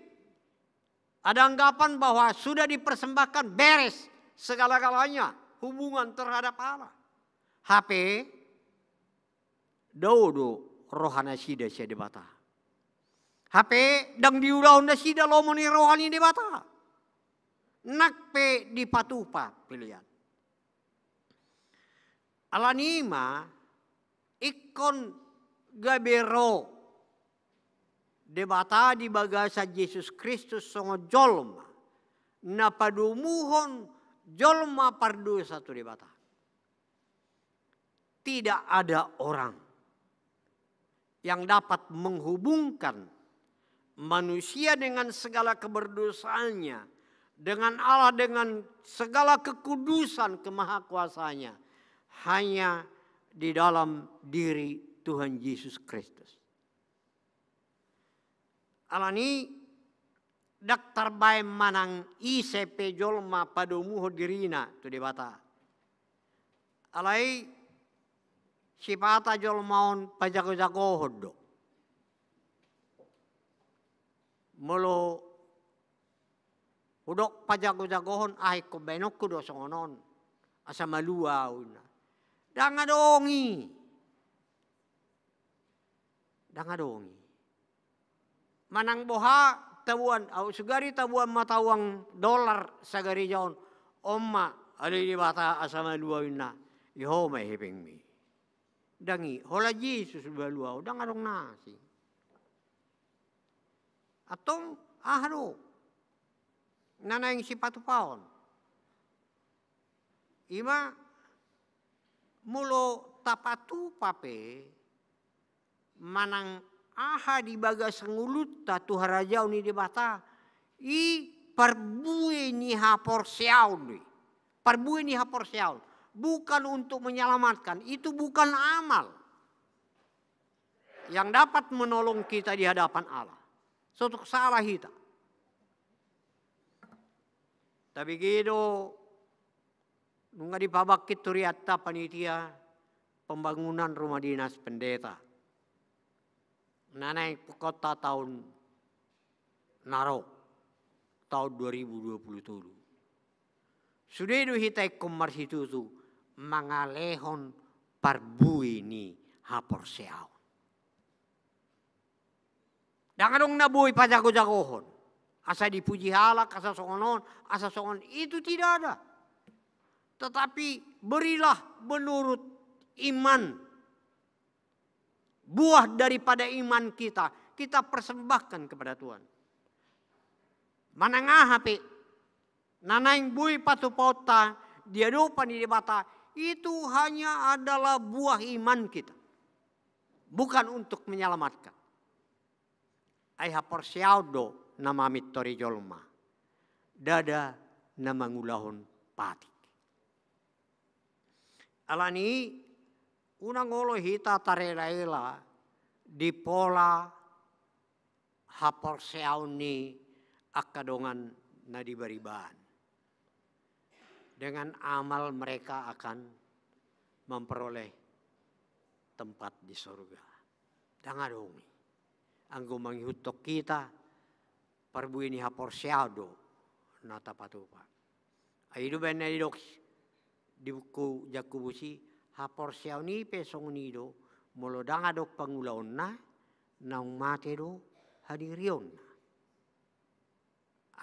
Ada anggapan bahwa sudah dipersembahkan, beres segala-galanya hubungan terhadap Allah. Hape dao do roha nasida sian Debata. Hape ndang diulahon nasida lomo ni roha ni Debata. Nang pe dipatupa pelean. Alani i ma ingkon gabe ro Debata di bagasan Jesus Kristus songon jolma na padomuhon jolma pardosa tu Debata. Tidak ada orang yang dapat menghubungkan manusia dengan segala keberdosaannya dengan Allah, dengan segala kekudusan kemahakuasaannya, hanya di dalam diri Tuhan Yesus Kristus. Alani i ndang tarbaen manang ise pe jolma padomuhon dirina tu Debata. Alai sipata jolma on pajago-jagohon do. Molo hudok pajago-jagohon, ah, ingkon baenonku do songon on, asa malua ahu, ninna. Ndang adong i. Ndang adong i. Manang boha tabuan, ahu sugari tabuan ma tauang dolar sagareja on. On ma, ale Debata, asa malua ahu, ninna. I ho ma hepengmi. Ndang i, holan Jesus do malua ahu, ndang adong na asing. Antong aha do na naeng sipatupaon? I ma molo tapatupa pe manang aha di bagasan ngolunta tu harajaon ni Debata, i parbue ni haporseaon do i. Parbue ni haporseaon. Bukan untuk menyelamatkan, itu bukan amal yang dapat menolong kita di hadapan Allah. Sotung salah hita. Tabege do nunga dipabangkit tu hurianta panitia pembangunan rumah dinas pendeta. Na naeng pungkaonta taon na ro, taon dua ribu dua puluh tolu. Sude do hita ingkon marsitutu mangalehon parbue ni haporseaon. Ndang adong na boi pajago-jagohon. Asa dipuji halak, asa songon on, asa songon itu, tidak ada. Tetapi berilah menurut iman. Buah daripada iman kita, kita persembahkan kepada Tuhan. Manang aha pe na naeng boi patupaonta di adopan ni Debata, itu hanya adalah buah iman kita. Bukan untuk menyelamatkan. Ai haporseaon do na mamintori jolma. Ndada na mangulahon patik. Alani i, unang olo hita tarela-ela di pola haporseaon ni angka dongan na di bariba an. Dengan amal mereka akan memperoleh tempat di sorga. Ndang adong i. Anggo mangihuthon hita, parbue ni haporseaon do na tapatupa. Ai i do baen na didok di buku Jakobus i, haporseaon i pe songon i do, molo ndang adong pangulaonna, naung mate do hadirionna.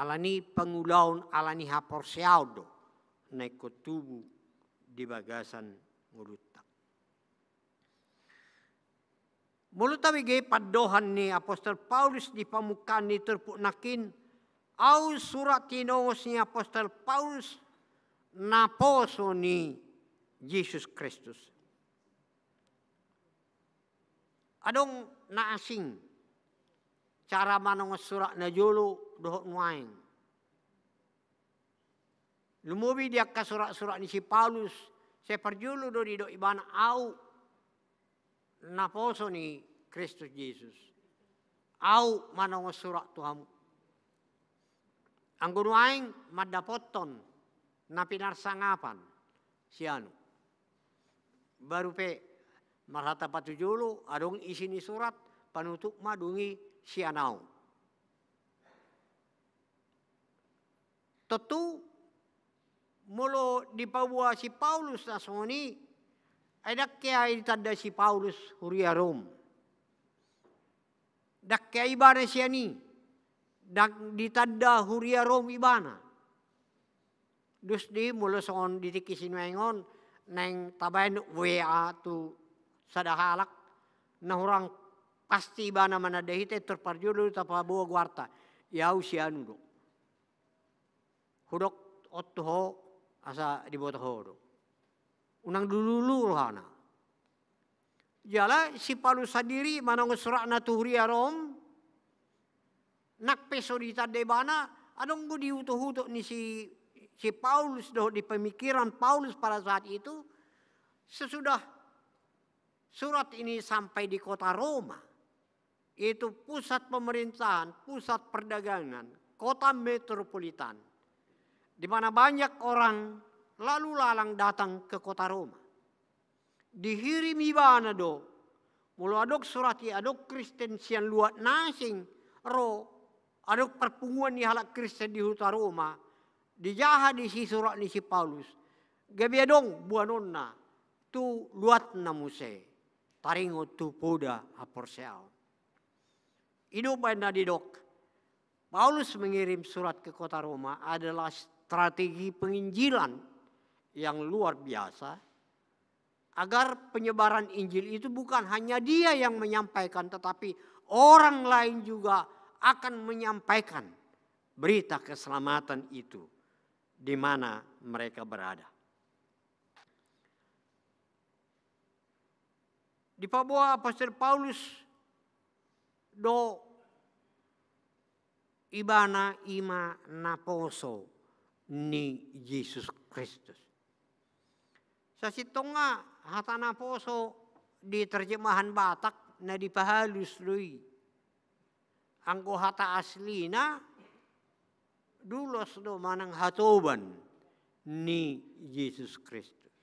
Alani pangulaon alani haporseaon do na ingkon tubu di bagasan ngolunta. Molo tabege pandohan ni apostel Paulus di pamungkaan ni turpuk nangkin, ahu surat tinongos ni apostel Paulus, naposo ni Jesus Kristus. Adong na asing cara manongos surat na jolo dohot nuaeng. Lumobi di angka surat-surat ni si Paulus, sai parjolo do didok ibana, ahu naposo ni Kristus Jesus. Au manongos surat tu hamu. Anggo nuaeng mandapothon na pinarsangapan sianu. Baru pe marhata patujolo, adong isi ni surat, panutup ma dung i sian au. Tontu molo dipaboa si Paulus na songon i, ai ndang hea ditanda si Paulus huria Rom. Ndang hea ibana sian i, ndang ditanda huria Rom ibana. Dos do i molo songon di tingki sinuaeng on, naeng tabaen W A tu sada halak, na hurang pasti ibana mananda hita, pintor parjolo do tapaboa goarta. Ia au sianu do. Hudok on tu ho asa diboto ho do. Unang lulu-lulu rohana. Jala si Paulus sandiri manongos suratna tu huria Rom, nang pe so ditanda ibana, adong do di utok-utok ni si, si Paulus dohot di pemikiran Paulus pada saat itu, sesudah surat ini sampai di kota Roma, yaitu pusat pemerintahan, pusat perdagangan, kota metropolitan, di mana banyak orang lalu lalang datang ke kota Roma. Dihirim ibana do, molo adong surat i, adong Kristen sian luat na asing ro, adong parpunguan ni halak Kristen di huta Roma, dijaha disi surat ni si Paulus, gabe adong boanonna tu luatna muse, taringot tu poda haporseaon. I do umbaen na didok, Paulus mengirim surat ke kota Roma adalah strategi penginjilan yang luar biasa, agar penyebaran Injil itu bukan hanya dia yang menyampaikan, tetapi orang lain juga akan menyampaikan berita keselamatan itu di mana mereka berada. Dipaboa apostel Paulus do ibana i ma naposo ni Jesus Kristus. Sasintongna hata naposo di terjemahan Batak na dipahalus do i. Anggo hata aslina, doulos do manang hatoban ni Jesus Kristus.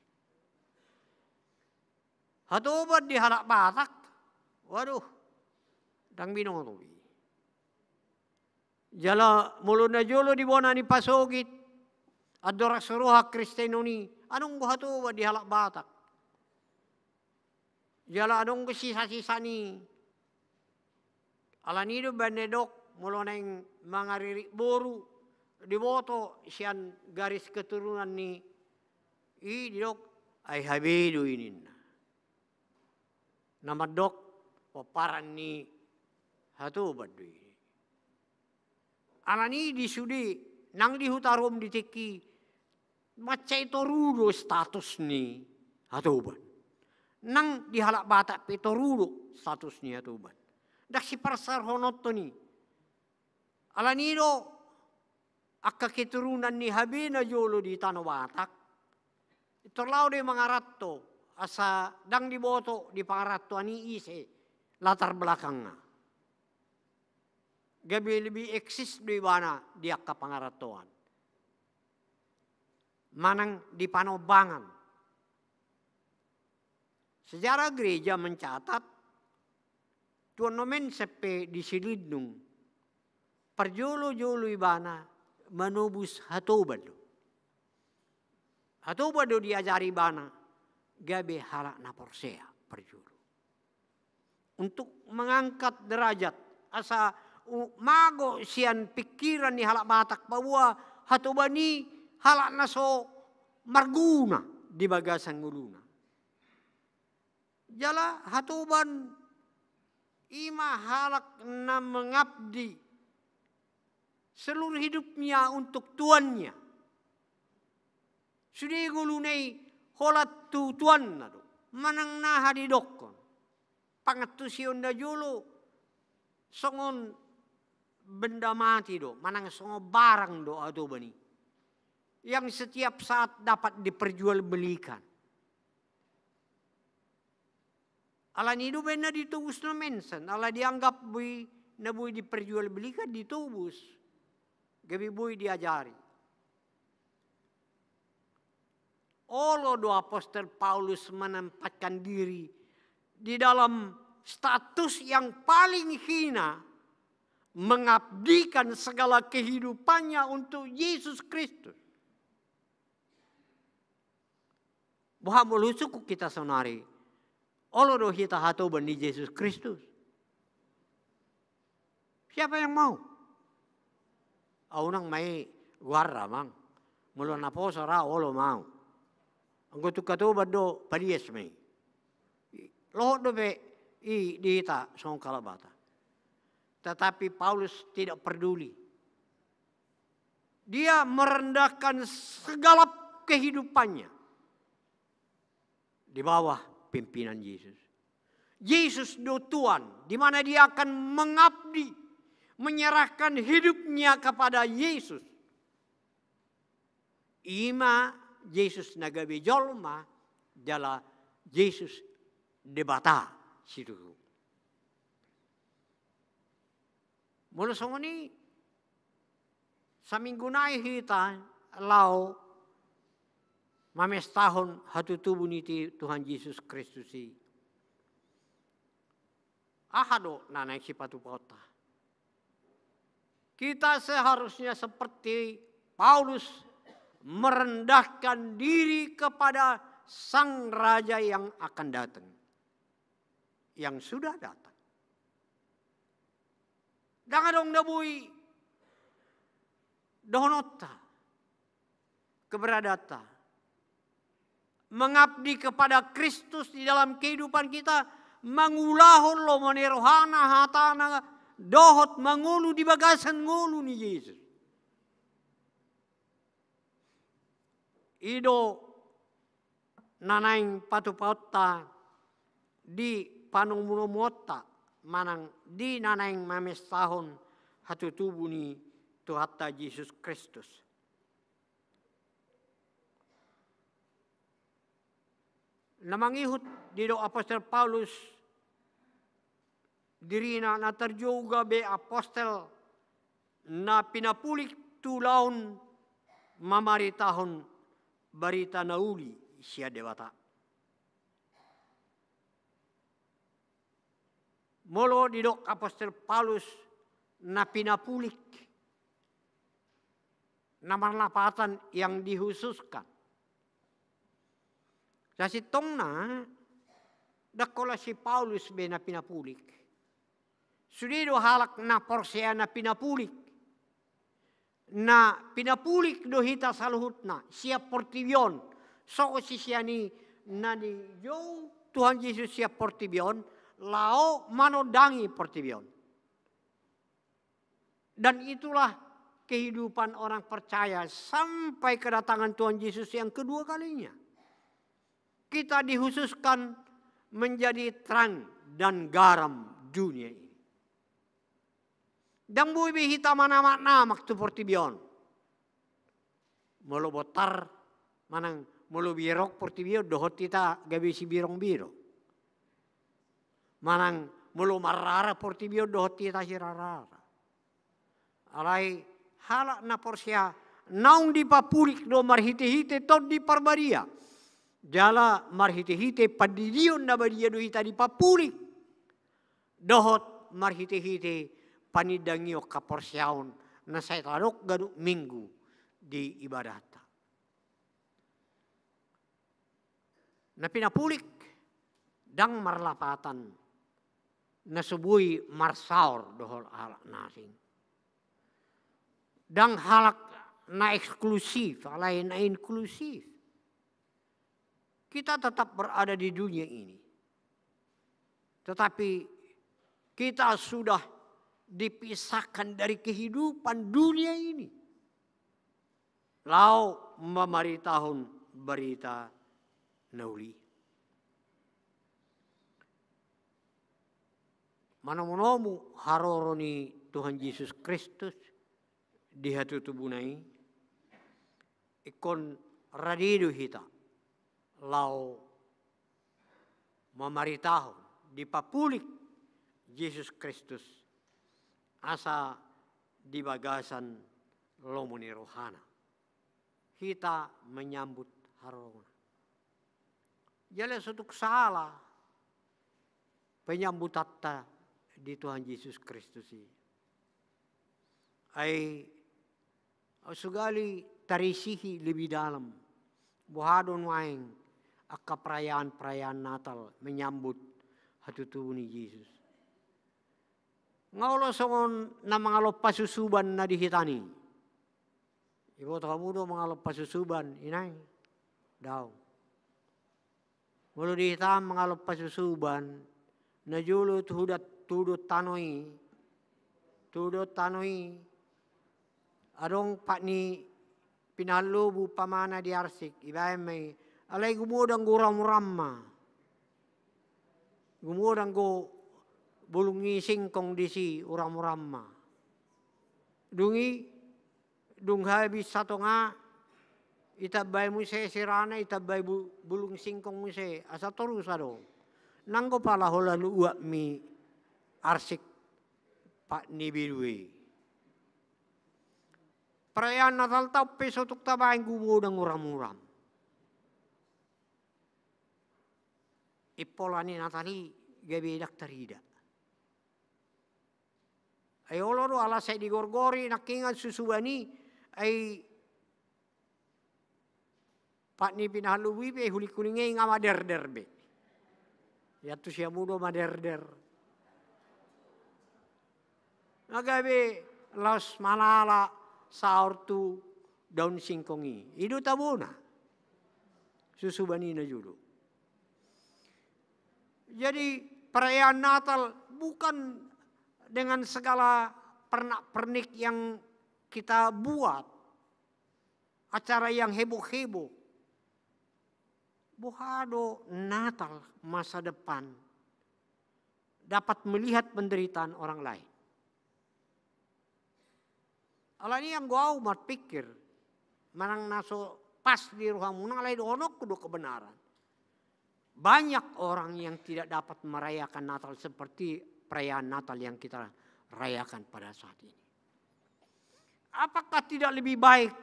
Hatoban di halak Batak, waduh, ndang binoto be. Jala molo najolo di bona ni pasogit, andorang so ro hakristenon i, adong do hatoban di halak Batak. Jala adong do sisa-sisa ni. Alani i do umbaen na didok, molo naeng mangaririk boru, diboto sian garis keturunan ni i, didok, ai habe do i ninna. Na mandok pomparan ni hatoban do i. Alani i di sude, nang di huta Rom di tingki, mansai toru do status ni hatoban. Nang di halak Batak pe toru do status ni hatoban. Ndang siparsaorhononton i. Alani i do angka keturunan ni habe najolo di tano Batak, pintor laho do i mangaranto, asa ndang diboto di pangarantoan i ise latar belakangna. Gabe lebih eksis do ibana di angka pangarantoan. Manang di panombangan. Sejarah gereja mencatat, Tuan Nommensen pe di Silindung, parjolo-jolo ibana manobus hatoban do. Hatoban do diajari ibana, gabe halak na porsea parjolo. Untuk mengangkat derajat, asa u-, mago sian pikiran ni halak Batak bahwa hatoban i halak na so marguna di bagasan ngoluna. Jala hatoban i ma halak na mengabdi seluruh hidupnya untuk tuannya. Sude ngoluna i holan tu tuanna do. Manang na aha didokkon. Pangantusion najolo songon benda mati do, manang songon barang do hatoban i. Yang setiap saat dapat diperjualbelikan. Alani i do umbaen na ditobus Nommensen, ala dianggap boi Na boi diperjualbelikan, ditobus, gabe boi diajari. Olo do apostel Paulus menempatkan diri di dalam status yang paling hina, mengabdikan segala kehidupannya untuk Yesus Kristus. Boha molo husungkun hita saonari, olo do hita hatoban ni Jesus Kristus? Siapa yang mau? Au, unang ma i goarna, amang. Molo naposo ra, olo ma au. Anggo tung hatoban do, palias ma i. Lohot dope i di hita songon halak Batak. Tetapi Paulus tidak peduli. Dia merendahkan segala kehidupannya di bawah pimpinan Yesus. Yesus do Tuhan, di mana dia akan mengabdi, menyerahkan hidupnya kepada Yesus. Ima Jesus na gabe jolma, jala Jesus Debata situtu. Molo songon i, saminggu nai hita laho mamestahon hatutubu ni Tuhan Jesus Kristus i. Aha do na naeng sipatupaonta? Kita seharusnya seperti Paulus, merendahkan diri kepada Sang Raja yang akan datang, yang sudah datang. Ndang adong na boi dohononta, keberadaanta. Mengabdi kepada Kristus di dalam kehidupan kita, mangulahon lomo ni rohana, hatana, dohot mangolu di bagasan ngolu ni Jesus. I do na naeng patupaonta di panomunomuonta manang di na naeng mamestahon hatutubu ni Tuhanta Jesus Kristus. Na mangihut didok apostel Paulus dirina, na tarjou gabe apostel na pinapulik tu ulaon mamaritahon barita na uli sian Debata. Molo didok apostel Paulus na pinapulik, na marlapatan, yang dikhususkan. Sasintongna, ndang holan si Paulus be na pinapulik. Sude do halak na porsea na pinapulik. Na pinapulik do hita saluhutna sian portibi on, songon sisean i na nijou Tuhan Jesus sian portibi on, laho manondangi portibi on. Dan itulah kehidupan orang percaya sampai kedatangan Tuhan Yesus yang kedua kalinya. Kita dikhususkan menjadi terang dan garam dunia ini. Ndang boi be hita manamak-namak tu portibi on. Molo bontar manang molo birong portibi on, dohot hita gabe sibirong-birong. Manang molo marrara portibi on, dohot hita sirara-rara. Alai halak na porsea naung dipapulik do marhite-hite Tondi Parbadia. Jala marhite-hite pandidion na badia do hita dipapulik. Dohot marhite-hite panindangion haporseaon na sai tadok ganup minggu di ibadahta. Na pinapulik ndang marlapatan, na so boi marsaor dohot halak na asing. Ndang halak na eksklusif, alai na inklusif. Kita tetap berada di dunia ini. Tetapi kita sudah dipisahkan dari kehidupan dunia ini. Laho mamaritahon barita na uli. Manomunomu haroro ni Tuhan Jesus Kristus di hatutubuna i, ingkon rade do hita laho mamaritahon, dipapulik Jesus Kristus asa di bagasan lomo ni rohana hita menyambut harorongna. Jala so tung sala penyambutanta di Tuhan Jesus Kristus i. Ai, au so gali tarisihi lebih dalam, boha do nuaeng angka perayaan-perayaan Natal menyambut hatutubu ni Jesus. Nga olo songon na mangalompa susuban na di hita i. Iboto hamu do mangalompa susuban, inang? Daong. Molo di hita mangalompa susuban, na jolo tu hudat, tu hudon tano i, tu hudon tano i, adong pat ni pinahan lobu umpamana di arsik, ibaen ma i, alai gumodang do uram-uram ma. Gumodang do bulung ni singkong disi, uram-uram ma. Dung i, dung habis satonga, itambai muse sirana, itambai bu-, bulung singkong muse, asa torus adong. Nang do pala holan uap ni arsik pat ni bedu i. Perayaan Natal ta on pe so tung tabaen gumodang uram-uram. Impola ni Natal i gabe ndang tarida. Ai olo do ala sai digorgori nangkiningan susuban i, ai pat ni pinahan lobu i pe hulingkuling i nga maderder be. Iantusi hamu do maderder. Nga gabe laos malala saor tu daun singkong i. I do tabona. Susuban i na jolo. Jadi, perayaan Natal bukan dengan segala pernak-pernik yang kita buat, acara yang heboh-heboh. Boha do Natal masa depan dapat melihat penderitaan orang lain. Alani i anggo au marpikir, manang na so pas di rohamuna, alai dohononku do kebenaran. Banyak orang yang tidak dapat merayakan Natal seperti perayaan Natal yang kita rayakan pada saat ini. Apakah tidak lebih baik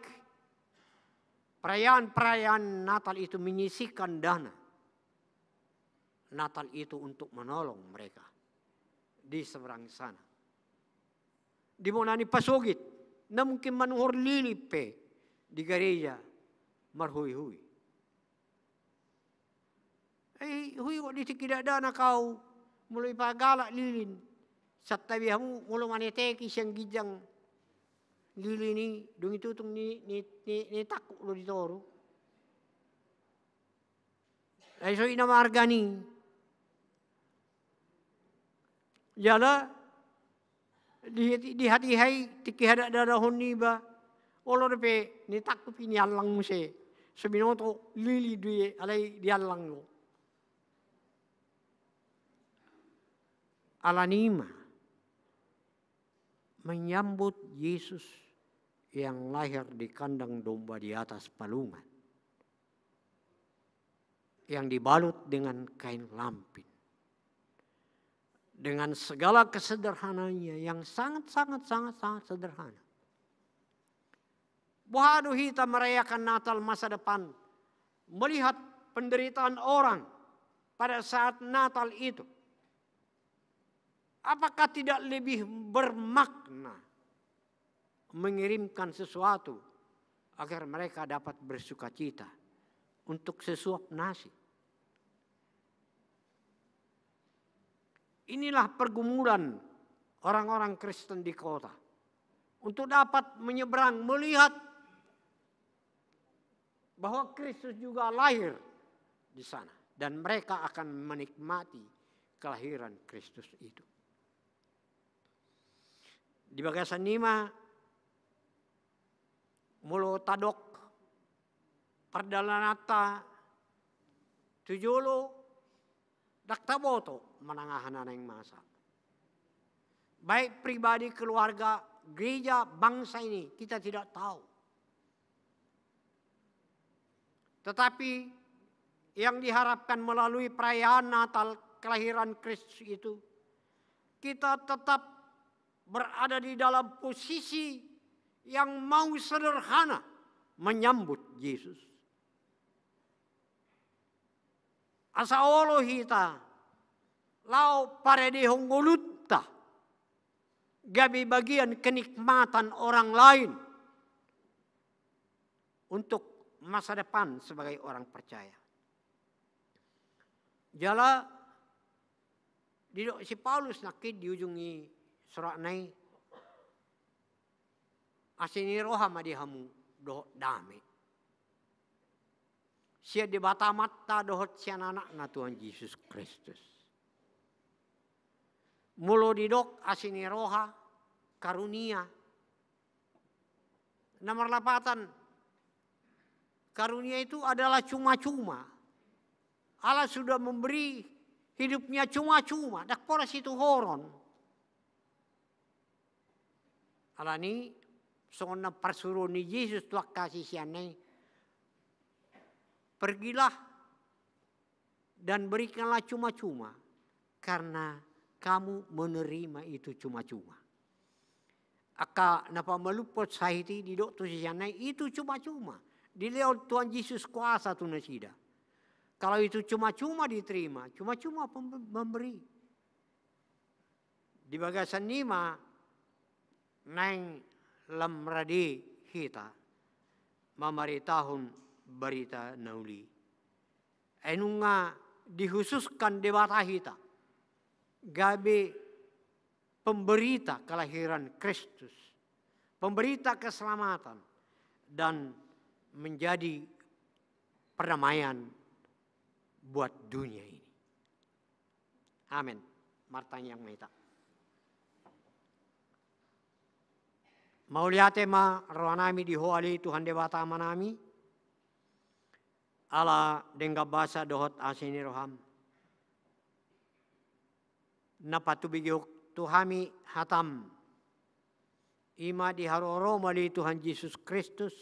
perayaan-perayaan Natal itu menyisihkan dana Natal itu untuk menolong mereka di seberang sana? Di bona ni pasogit, na mungkin manuhor lilin pe di gareja marhuihui. Ai huingot di tingki dakdanak au, molo ipagalak lilin. Santabi hamu molo maneteki sian ginjang lilin i, dung i tutung ni, ni, ni, nitangkup do di toru. Ai so i nama argana. Jala di, di hatiha i tingki hadakdakahon niba, olo dope nitangkup i niallang muse. So binoto lilin do i alai diallang do. Alani i ma menyambut Yesus yang lahir di kandang domba di atas palungan yang dibalut dengan kain lampin, dengan segala kesederhanaannya yang sangat, sangat, sangat, sangat sederhana. Boha do hita merayakan Natal masa depan, melihat penderitaan orang pada saat Natal itu? Apakah tidak lebih bermakna mengirimkan sesuatu agar mereka dapat bersukacita untuk sesuap nasi? Inilah pergumulan orang-orang Kristen di kota untuk dapat menyeberang, melihat bahwa Kristus juga lahir di sana, dan mereka akan menikmati kelahiran Kristus itu. Di bagasan i ma, molo tadok pardalananta tu jolo, ndang taboto manang aha na naeng masa. Baik pribadi, keluarga, gereja, bangsa ini, kita tidak tahu. Tetapi yang diharapkan melalui perayaan Natal kelahiran Kristus itu, kita tetap berada di dalam posisi yang mau sederhana menyambut Yesus. Asa olo hita laho paradehon ngolunta gabe bagian kenikmatan orang lain untuk masa depan sebagai orang percaya. Jala didok si Paulus nangkin di ujung ni suratna i, asi ni roha ma di hamu dohot dame sian Debata Amanta dohot sian Anakna Tuhan Jesus Kristus. Molo didok asi ni roha, karunia, na marlapatan, karunia itu adalah cuma-cuma. Allah sudah memberi hidupnya cuma-cuma, ndang pola situhoron. Alani songon na parsuruon ni Jesus tu angka siseanna i, pergilah dan berikanlah cuma-cuma, karena kamu menerima itu cuma-cuma. Angka na pamalumhon sahit i didok tu siseanna i, itu cuma-cuma. Dilehon Tuhan Jesus kuasa tu nasida. Kalau itu cuma-cuma diterima, cuma-cuma pem-, memberi. Di bagasan i ma naeng lam rade hita mamaritahon barita na uli. Ai nunga dihususkan Debata hita gabe pemberita kelahiran Kristus, pemberita keselamatan, dan menjadi perdamaian buat dunia ini. Amen. Martangiang ma hita. Mauliate ma rohanami di Ho ale Tuhan Debata Amanami, ala denggan basa dohot asi ni roham, na patubegehon tu hami hatam, i ma di haroroM ale Tuhan Jesus Kristus,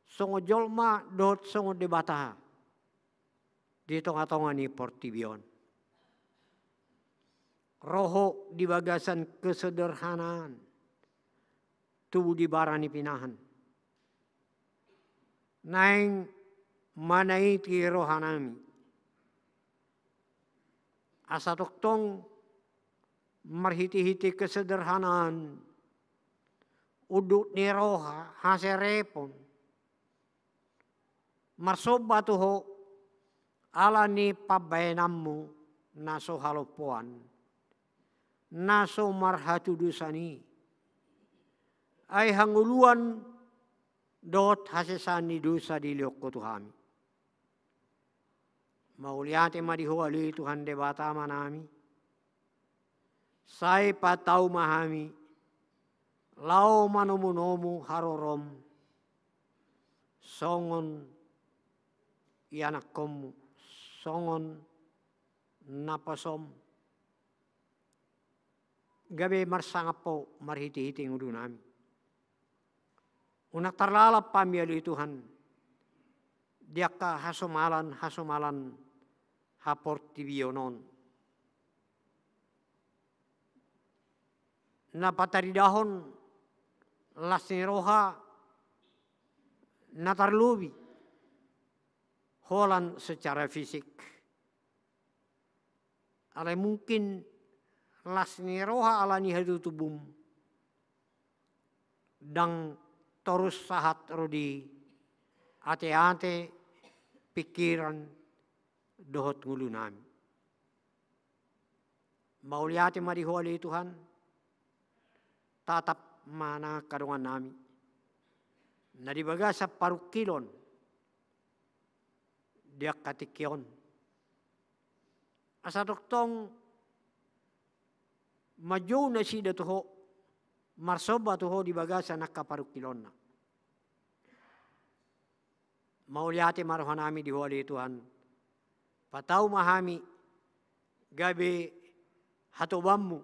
songon jolma dohot songon Debata di tonga-tonga ni portibi on. Ro Ho di bagasan kesederhanaan, tubu di bara ni pinahan, naeng manaiti rohanami, asa tongtong marhite-hite kesederhanaan, unduk ni roha, haserepon, marsomba tu Ho ala ni pambahenanMu na so halompoan, na so marhatudosan i. Ai hangoluan dohot hasesaan ni dosa dilehon Ho tu hami. Mauliate ma di Ho ale Tuhan Debata Amanami. Sai patau ma hami laho manomu-nomu haroroM songon ianakkonMu, songon naposoM, gabe marsangap Ho marhite-hite ngolunami. Unang tarlalap hami ale Tuhan di angka hasomalan-hasomalan haportibion on, na pataridahon las ni roha na tarlobi holan secara fisik. Alai mungkin las ni roha ala ni hatutubuM ndang torus sahat ro di ate-ate, pingkiran dohot ngolunami. Mauliate ma di Ho ale Tuhan, tatap ma nang angka dongannami na di bagasan parungkilon di angka tingki on, asa tongtong manjou nasida tu Ho, marsomba tu Ho di bagasan angka parungkilonna. Mauliate ma rohanami di Ho ale Tuhan. Patau ma hami gabe hatobanMu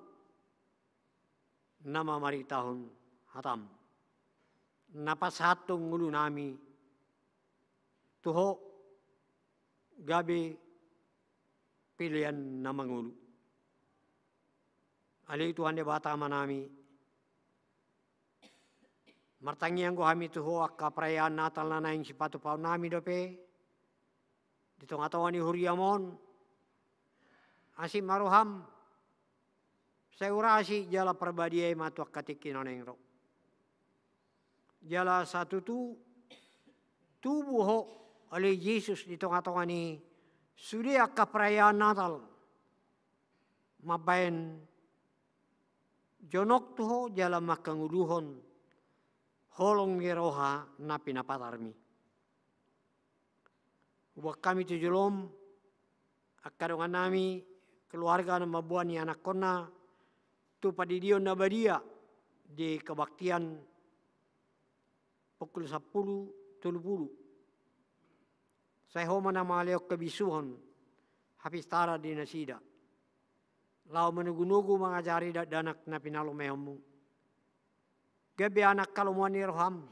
na mamaritahon hataM, na pasahathon ngolunami tu Ho gabe pelean na mangolu. Ale Tuhan Debata Amanami, martangiang do hami tu Ho angka perayaan Natal na naeng sipatupaonnami dope di tongatonga ni huriaM on. Asi ma rohaM, sai urasi jala parbadiai ma tu angka tingki na naeng ro. Jala satutu tubu Ho, ale Jesus, di tongatonga ni sude angka perayaan Natal, mambahen jonok tu Ho jala manghangoluhon holong ni roha na pinapatarMi. Huboan hami tu joloM angka dongannami, keluarga na mamboan ianakhonna tu pandidion na badia di kebaktian pukul sampulu tolu pulu. Sai Ho ma na mangalehon habisuhon, hapistaran di nasida, laho manogunogu mangajari dakdanak na pinalumehonMu. Gabe anak halomoan ni rohaM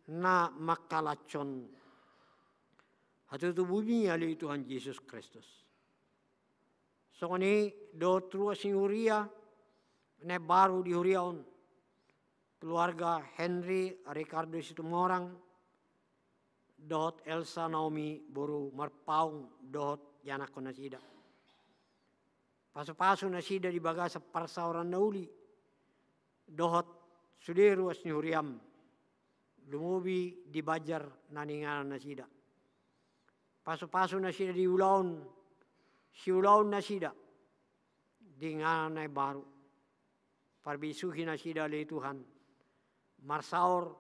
na mangkalashon hatutubuMi, ale Tuhan Jesus Kristus. Songon i dohot ruas ni huria na imbaru di huria on, keluarga Henry Ricardo Situmorang dohot Elsa Naomi boru Marpaung dohot ianakhon nasida. Pasupasu nasida di bagasan parsaoran na uli dohot sude ruas ni huriaM, lumobi di banjar na niinganan nasida. Pasupasu nasida di ulaon, siulaon nasida di inganan na imbaru. Parbisuhi nasida, ale Tuhan, marsaor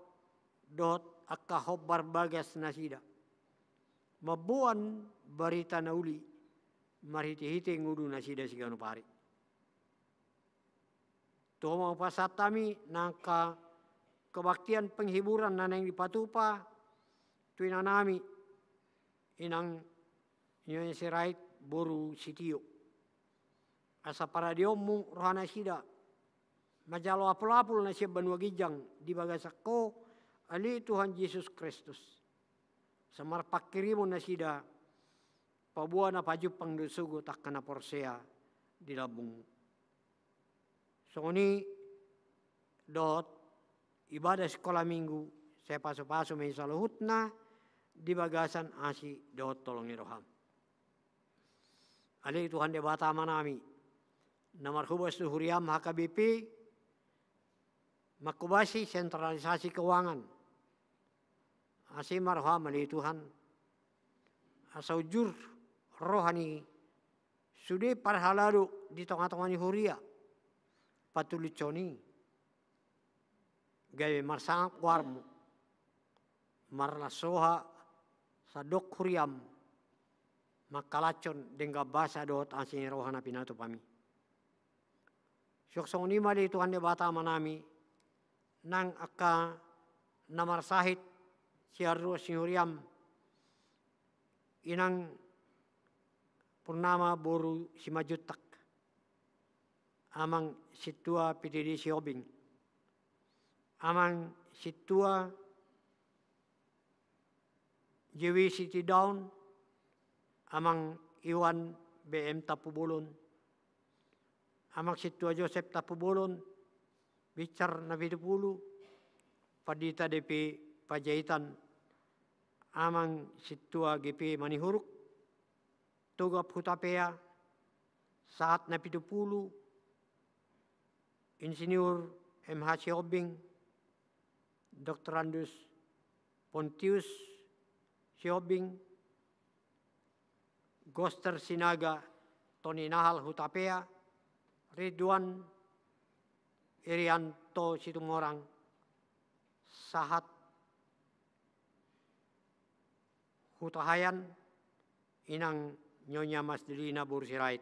dohot angka hombar bagas nasida, mamboan barita na uli marhitehite ngolu nasida siganup ari. Tu Ho ma hupasahat hami nang angka kebaktian penghiburan na naeng dipatupa tu inanami, Inang Nyonya Sirait boru Sitio. Asa paradiaonMu roha nasida manjalo apulapul na sian banua ginjang di bagasan Ho, ale Tuhan Jesus Kristus. Asa marpanghirimon nasida paboa na pajumpang dohot sogot angka na porsea di lambungMu. Songon i dohot ibadah sikola minggu, sai pasupasu ma i saluhutna di bagasan asi dohot holong ni rohaM. Ale Tuhan Debata Amanami, na marhobas tu huriaM H K B P, manghobasi sentralisasi keuangan. Asi ma rohaM, ale Tuhan, asa ujur roha ni sude parhalado di tongatonga ni huria, patulushon i, gabe marsangap goarMu, marlas roha sandok huriaM, mangkalashon denggan basa dohot asi ni roha na pinatupaMi. Suang songon i ma, ale Tuhan Debata Amanami, nang angka na marsahit sian ruas ni huriaM, Inang Purnama boru Simanjuntak, Amang Sintua P T D Sihombing, Amang Sintua J W Sitidaon, Amang Iwan B M Tampubolon, Amang Sintua Josep Tampubolon, Binsar Napitupulu, Pandita D P Panjaitan, Amang Sintua G P Manihuruk, Togap Hutapea, Sahat Napitupulu, Insinyur M H Sihombing, Doktorandus Pontius Sihombing, Goster Sinaga, Toni Nahal Hutapea, Ridwan Irianto Situmorang, Sahat Hutahaean, Inang Nyonya Mas Delina boru Sirait.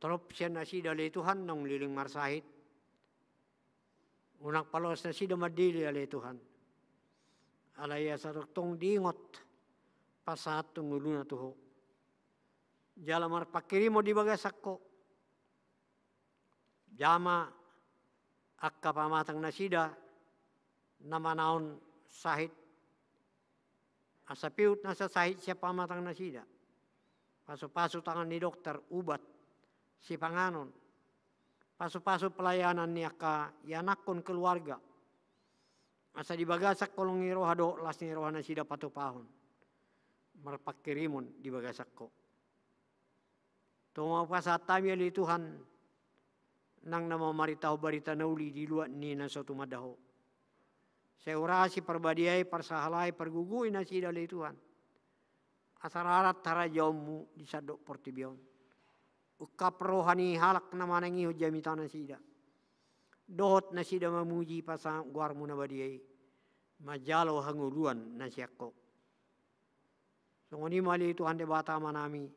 Torop sian nasida, ale Tuhan, naung leleng marsahit, unang paloas nasida mandele, ale Tuhan. Alai asa tongtong diingot pasahathon ngoluna tu Ho, jala marpanghirimon di bagasan Ho, jama angka pamatang nasida na manaon sahit, asa pihut nasa sahit sian pamatang nasida. Pasupasu tangan ni dokter, ubat, sipanganon, pasupasu pelayanan ni angka ianakhon keluarga, asa di bagasan holong ni roha dohot las ni roha nasida patupahon marpangkirimon di bagasan Ho. Tong ma hupasahat hami ale Tuhan, nang na mamaritahon barita na uli di luat ni na so tumanda Ho. Sai urasi, parbadia i, parsahala i, pargogoi nasida ale Tuhan, asa rarat harajaonMu di sandok portibi on. Ungkap roha ni halak na manangihon jamita nasida, dohot nasida mamuji pasangap goarMu na badia i, manjalo hangoluan na sian Ho. Songon i ma ale Tuhan Debata Amanami,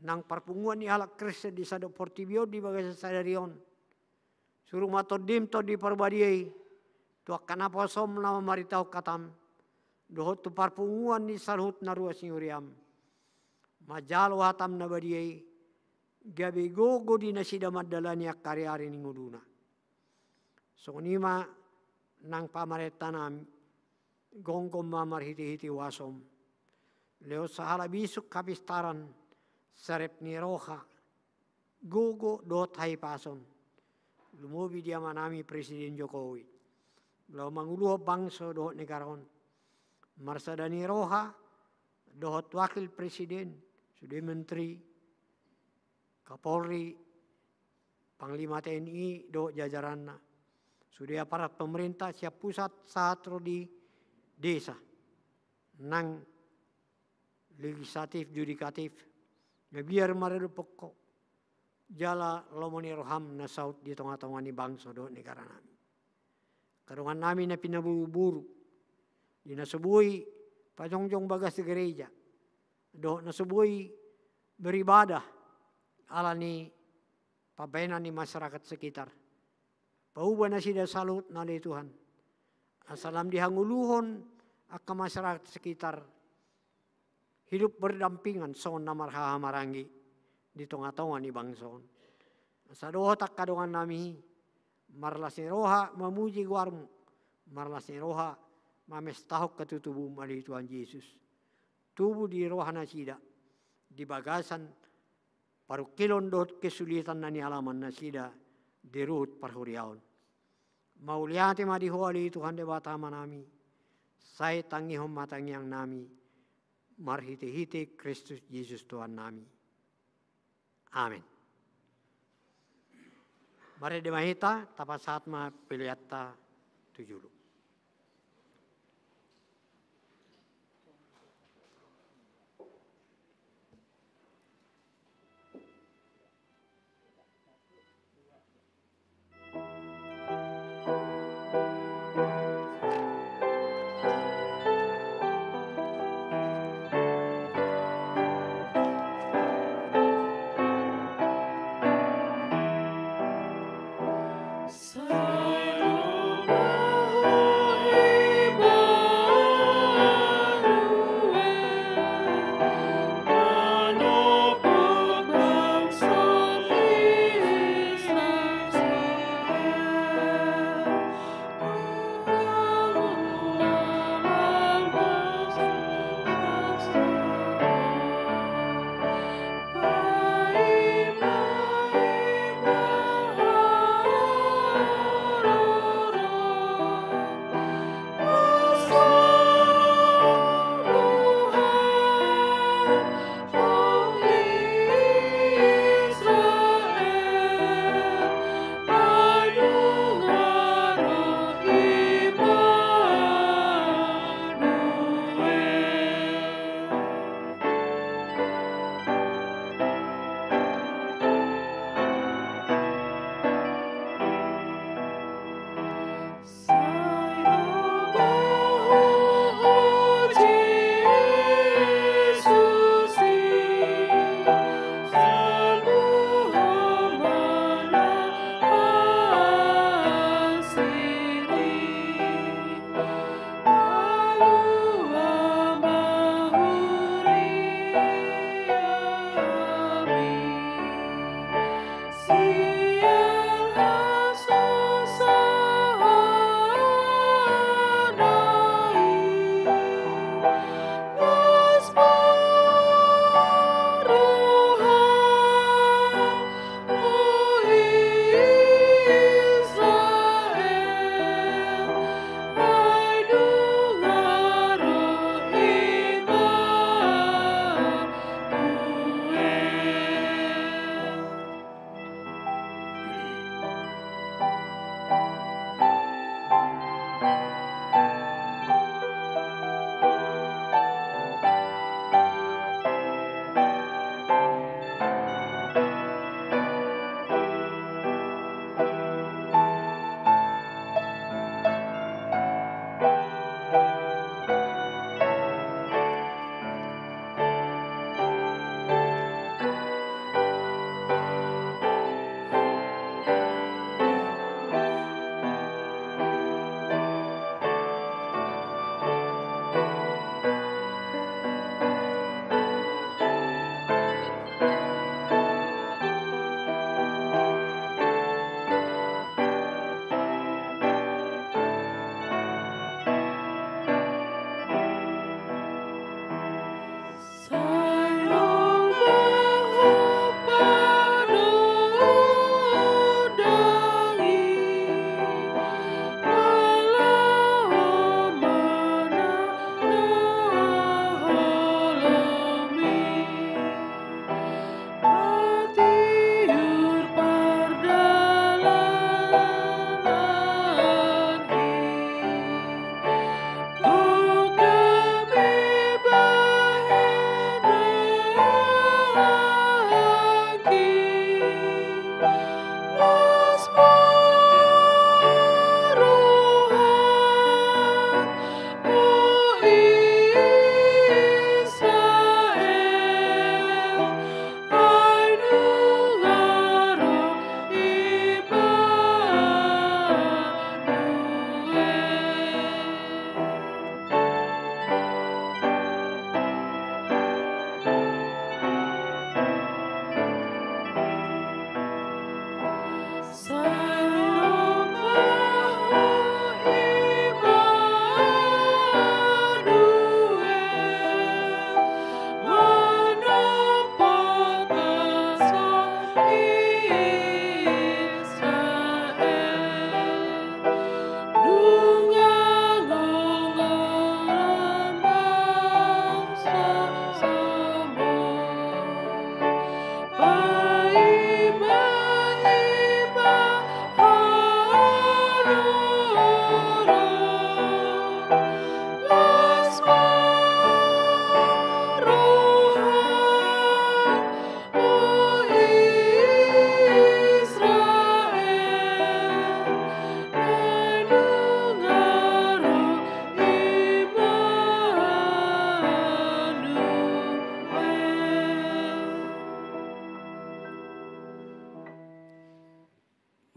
nang parpunguan ni halak Kristen di sandok portibi on di bagasan sadari on, suru ma TondiM Tondi Parbadia i tu angka naposoM na mamaritahon hataM, dohot tu parpunguan ni saluhut na ruas ni huriaM. Manjalo hataM na badia i gabe gogo di nasida mandalani angka ariari ni ngoluna. Songon i ma nang pamarentanami, gomgom ma marhitehite huasoM, lehon sahala bisuk hapistaran, sarep ni roha, gogo dohot hahipason, lumobi di amanami Presiden Jokowi, laho manguluhon bangso dohot negara on, marsada ni roha dohot Wakil Presiden, sude Menteri, Kapolri, Panglima T N I dohot jajaranna, sude aparat pemerintah sian pusat sahat ro di desa, nang legislatif, judikatif, mabiar maradophon Ho, jala lomo ni rohaM na saut di tongatonga ni bangso dohot negaranami. Angka dongannami na pinaboruboru, di na so boi pajongjong bagas gereja, dohot na so boi beribadah ala ni pambahenan ni masyarakat sekitar, pauba nasida saluhutna ale Tuhan, asa lam dihangoluhon angka masyarakat sekitar hidup berdampingan songon na marhahamaranggi di tongatonga ni bangso on. Asa dohot angka dongannami marlas ni roha mamuji goarMu, marlas ni roha mamestahon hatutubuM ale Tuhan Jesus. Tubu di roha nasida di bagasan parungkilon dohot kesulitan na nialaman nasida di ruhut parhuriaon. Mauliate ma di Ho ale Tuhan Debata Amanami, sai tangihon ma tangiangnami marhitehite Kristus Jesus Tuhannami. Amen. Marende ma hita, tapasahat ma peleanta tu jolo.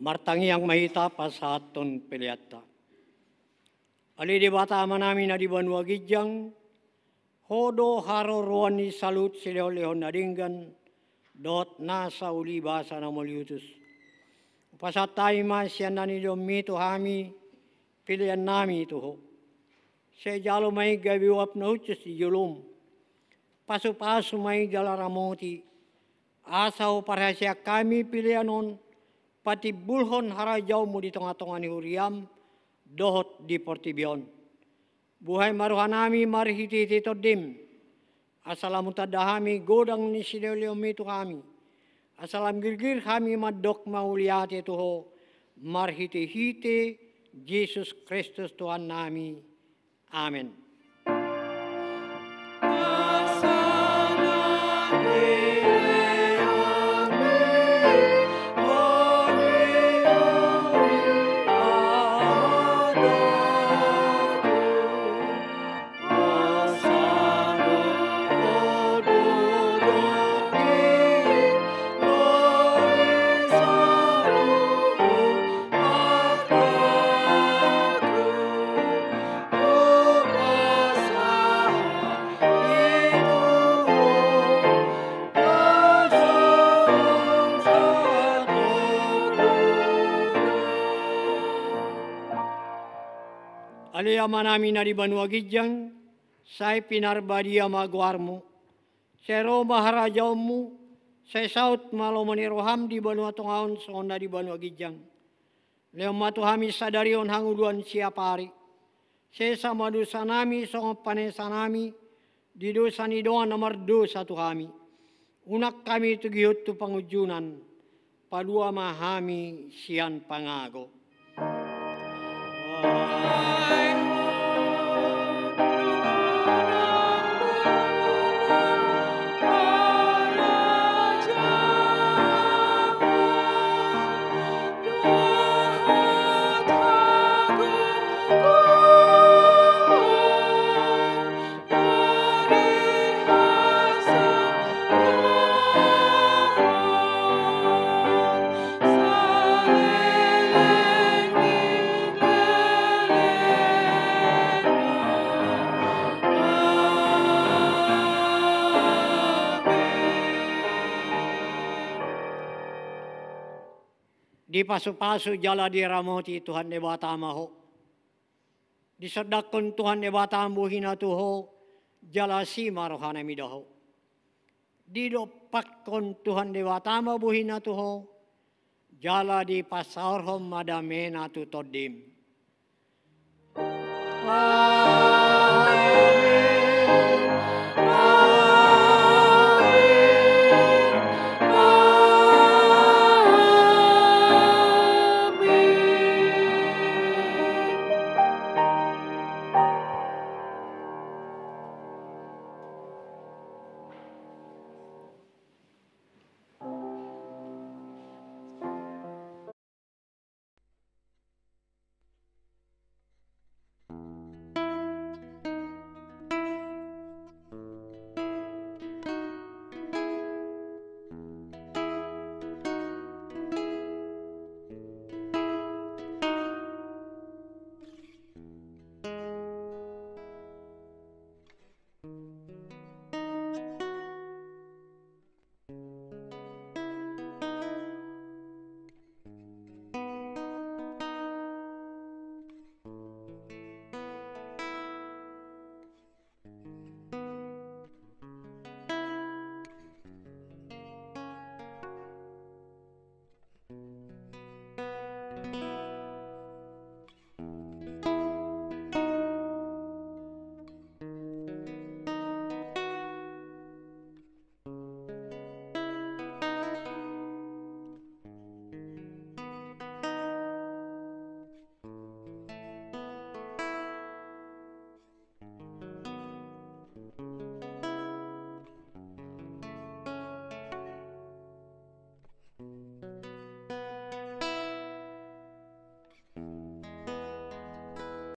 Martangiang ma hita pasahathon peleanta. Ale Debata Amanami na di banua ginjang, Ho do haroroan ni saluhut silehonlehon na denggan dohot nasa uli basa na mauliutus. Hupasahat hami ma sian na nidokMi tu hami peleannami tu Ho. Sai jalo ma i gabe uap na hushus di joloM. Pasupasu ma i jala ramoti, asa huparhaseang hami pelean on patimbulhon harajaonMu di tongatonga ni huriaM dohot di portibi on. Buhai ma rohanami marhitehite TondiM, asa lam hutanda hami godang ni silehonlehonMi tu hami, asa lam girgir hami mandok mauliate tu Ho, marhitehite Jesus Kristus Tuhannami. Amen. Ale Amanami na di banua ginjang, sai pinarbadia ma goarMu. Sai ro ma harajaonMu, sai saut ma lomo ni rohaM di banua tonga on songon na di banua ginjang. Lehon ma tu hami sadari on hangoluan siapari. Sesa ma dosanami songon panesanami di dosa ni dongan na mardosa tu hami. Unang hami togihon tu pangunjunan, palua ma hami sian pangago. Dipasupasu jala diramoti Tuhan Debata ma ho. Disondangkon Tuhan Debata ma bohina tu ho, jala asi ma rohana mida ho. Didompakkon Tuhan Debata ma bohina tu ho, jala dipasaorhon ma damena tu tondim.